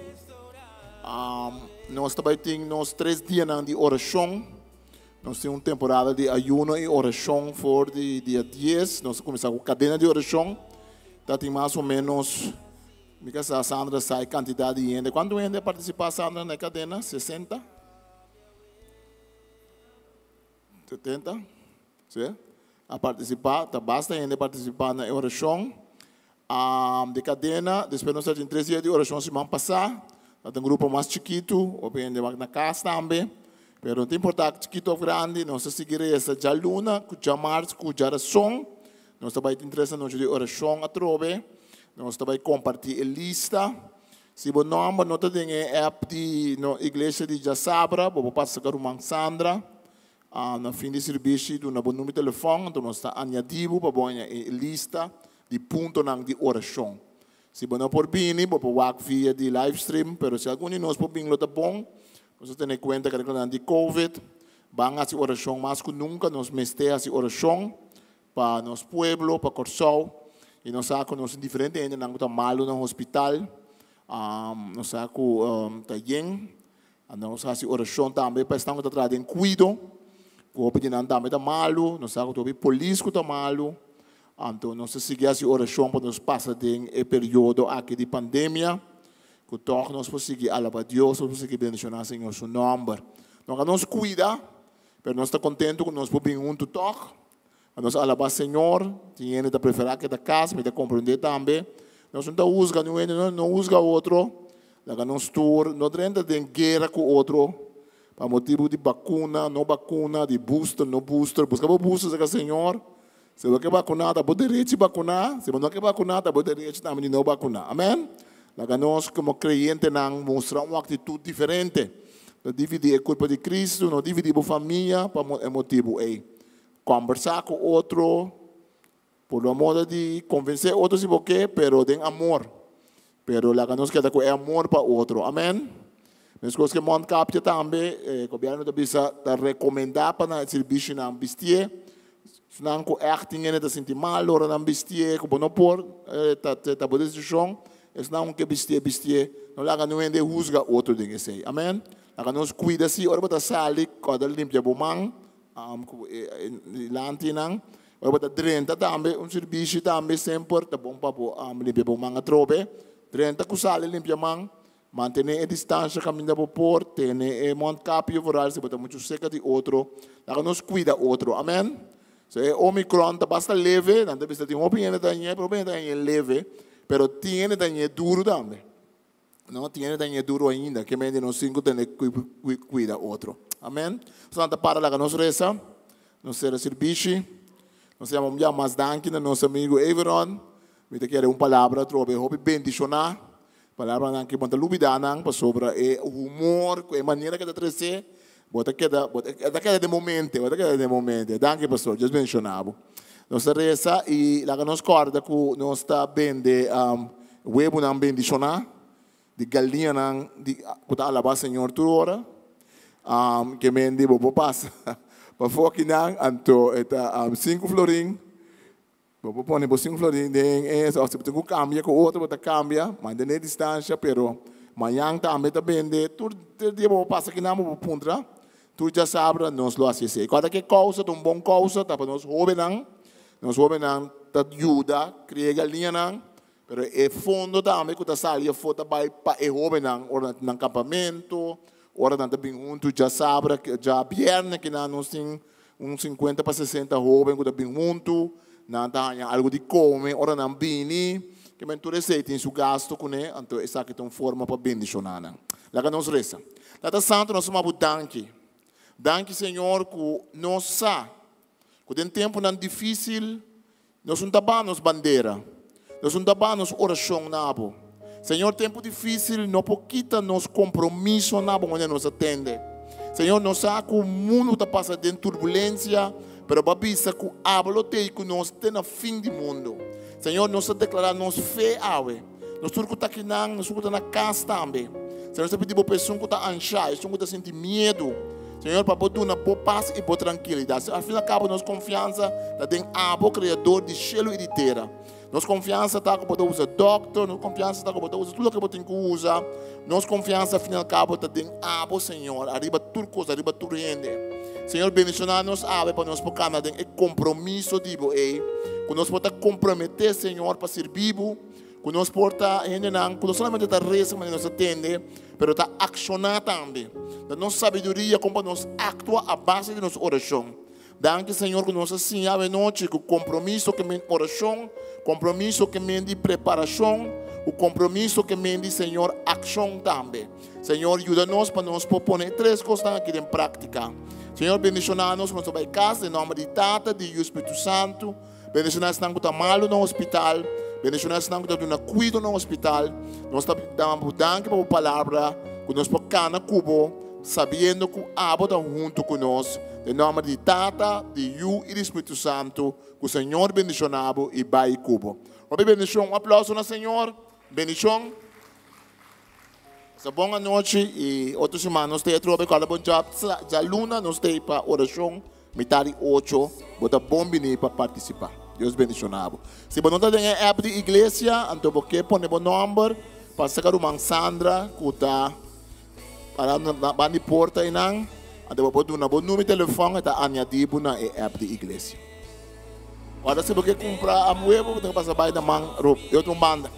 Nos ta bai tin nos tres dianan di orashon. Nos tin un temporada di ayuno i orashon for di dia dies. Nos a kuminsá ku kadena di orashon. Ta tin mas o ménos, mi ka sa Sandra sa e kantidat di hende. Kuantu hende a partisipá Sandra na e kadena? Sesenta? Setenta? Sí? A partisipá, ta basta hende a partisipá na e orashon di kadena. Despues nos ta tin tres dia di orashon siman pasá. Ta un grupo mas chikitu, hopi hende wak na kas tambe. Pero no ta importá chikitu òf grandi, nos ta sigui resa djaluna ku djamars ku djarason. Nos ta bai tin tres anochi di orashon atrobe. Nos ta bai kompartí e lista. Si bo nòmber no ta den e app di no iglesia di djasabra, bo por pasa ku ruman Sandra. Na fin di sirbishi duna bo number di telefòn, anto nos ta añadí bo pa bo haña e lista di puntonan di orashon. Si bo no por bini, bo por wak via di livestream, pero si algun di nos por bin lo ta bon. Nos a tene kuenta ku reglanan di Covid, ban hasi orashon mas ku nunka. Nos mester hasi orashon pa nos pueblo, pa Kòrsou. I nos sa ku nos tin diferente hendenan ku ta malu na hospital. Nos sa ku ta yen. Nos hasi orashon tambe pa esnan ku ta traha den kuido, ku hopi di nan tambe ta malu. Nos sa ku tin hopi polis ku ta malu. Anto nos ta sigui hasi orashon pa nos pasa den e periodo aki di pandemia, ku tòg nos por sigui alabá Dios, nos por sigui bendishoná Señor su nòmber. No ka nos kuida, pero nos ta kontentu ku nos por bin huntu tòg. Pa nos alabá Señor, tin hende ta preferá keda kas, mi ta komprendé tambe. Nos no ta husga niun hende, no husga otro. Laga nos tur no drenta den guera ku otro pa motibu di bakuna, no bakuna, di booster, no booster. Buska bo booster serka Señor. Si bo ke bakuná ta bo derechi bakuná, si bo no ke bakuná ta bo derechi tambe di no bakuná. Amen? Laga nos komo kreyentenan mustra un aktitut diferente. No dividí e kurpa di Kristu, no dividí bo famia pa e motibu ei. Kòmbersá ku otro por lo modo di konvensé otro si bo ke, pero den amor. Pero laga nos keda ku e amor pa otro. Amèn. Meskos ku e mondkapje tambe, e gobièrnu ta bisa ta rekomendá pa nan e sirbishinan bistié. Esnan ku ègt tin hende ta sinti mal ora nan bistié, ku bo no por, ta ta bo desishon. Esnan ku ke bistié, bistié. No laga niun hende husga otro den esei. Amèn. Laga nos kuida si ora bo ta sali, kòrda limpia bo man. Ku e lantinan. Ora bo ta drenta tambe un sirbishi tambe semper ta bon pa bo limpia bo man atrobe. Drenta ku sali limpia man. Mantené e distansha kaminda bo por. Tene e mondkapje vooral si bo ta muchu seka di otro. Laga nos kuida otro. Amen. So e omicron ta basta leve. Nan ta bisa tin hopi hende ta hañ'é pero hopi hende ta hañ'é leve. Pero tin hende ta hañ'é duru tambe. No tin hende ta ñe duro ainda, ke men di nos sin ku tene kuida otro. Amen. So nan ta para laga nos resa, nos sera sirbishi. Nos yama un bia mas danki na nos amigu Everon. Mi ta kere un palabra atrobe hopi bendishoná. Palabranan ke bo no ta lubidá nan pasobra e humor ku e manera ke ta trese, bo ta keda, bo ta keda den bo mente, bo ta keda den bo mente. Danki pastor, Dios bendishoná bo. Nos ta resa i laga nos kòrda ku nos ta bende webunan bendishoná di galiñanan di ku ta alabá Señor tur ora. Ke mende bo por pasa pafó akinan, anto e ta sinku florin. Bo por pone bo sinku florin den es òf si bo tin ku kambia ku otro bo ta kambia, mantené distansha, pero mañan tambe ta bende tur dia bo por pasa akinan bo por puntra. Tur djasabra nos lo hasi esei. Kòrda ke kousa ta un bon kousa ta pa nos hóbennan. Nos hóbennan ta yuda kria e galiñanan, pero e fondo tambe ku ta sali afó ta bai pa e hóbennan ora nan tin nan kampamentu, ora nan ta bin huntu djasabra, djabièrnè kinan nos tin un sinkuenta pa sesenta hóben ku ta bin huntu, nan ta haña algu di kome ora nan bini. Kimen tur esei tin su gastu kuné, anto esaki ta un forma pa bendishoná nan. Laga nos resa. Tata Santu, nos tuma bo danki. Danki, Señor, ku nos sa ku den tempunan difísil nos no ta baha nos bandera, nos no ta baha nos orashon na bo. Señor, tempu difísil no por kita nos kompromiso na bo manera nos a tende. Señor, nos sa ku mundu ta pasa den turbulensia, pero bo a bisa ku abo lo tei ku nos te na fin di mundu. Señor, nos ta deklará nos fe awe. Nos tur ku ta akinan, nos tur ku ta na kas tambe. Señor, nos ta pidi bo pa esun ku ta anshá, esun ku ta sinti miedu, Señor, pa bo duna bo pas i bo trankilidat. Al fin al kabo nos konfiansa ta den abo, Kreador di shelu i di tera. Nos konfiansa ta ku bo ta usa dòkter, nos konfiansa ta ku bo ta usa tur loke bo tin ku usa. Nos konfiansa al fin al kabo ta den abo, Señor, ariba tur kos, ariba tur hende. Señor, bendishoná nos awe pa nos por kana den e kompromiso di bo ei, ku nos por ta komprometé, Señor, pa sirbi bo. Ku nos por ta hendenan ku no solamente ta resa manera nos ta tende, pero ta akshoná tambe. Da nos sabiduria kon pa nos aktua a base di nos orashon. Danki Señor ku nos a siña awe nochi ku kompromiso ke men orashon, kompromiso ke men di preparashon, O kompromiso ke men di Señor akshon tambe. Señor yuda nos pa nos por pone e tres kosnan aki den práktika. Señor bendishoná nos ku nos ta bai kas den nòmber di Tata, di Yu, Spiritu Santu. Bendishoná esnan ku ta malu na hospital. Bendishoná esnan ku ta duna kuido na hospital. Nos ta dama bo danki pa bo palabra ku nos por kana ku bo sabiendo ku abo ta huntu ku nos. Den nòmber di Tata, di Yu i di Spiritu Santu ku Señor bendishoná bo i bai ku bo. Hopi bendishon. Un aplauso na Señor. Bendishon. Pasa bon anochi y otro siman nos ta atrobe cu ala bon job. Djaluna nos ta pa oracion mitad di ocho. Bo ta bon bini pa participa. Dios bendiciona bo. Si bo no ta den e app di iglesia, anto bo ke pone bo nomber, pasa ca ruman Sandra cu ta para na banda di porta eynan. Anto bo por duna bo numero di telefon, e ta añadi bo na e app di iglesia. Ora si bo ke cumpra amuebo, bo ta pasa bay na man rob, e otro banda.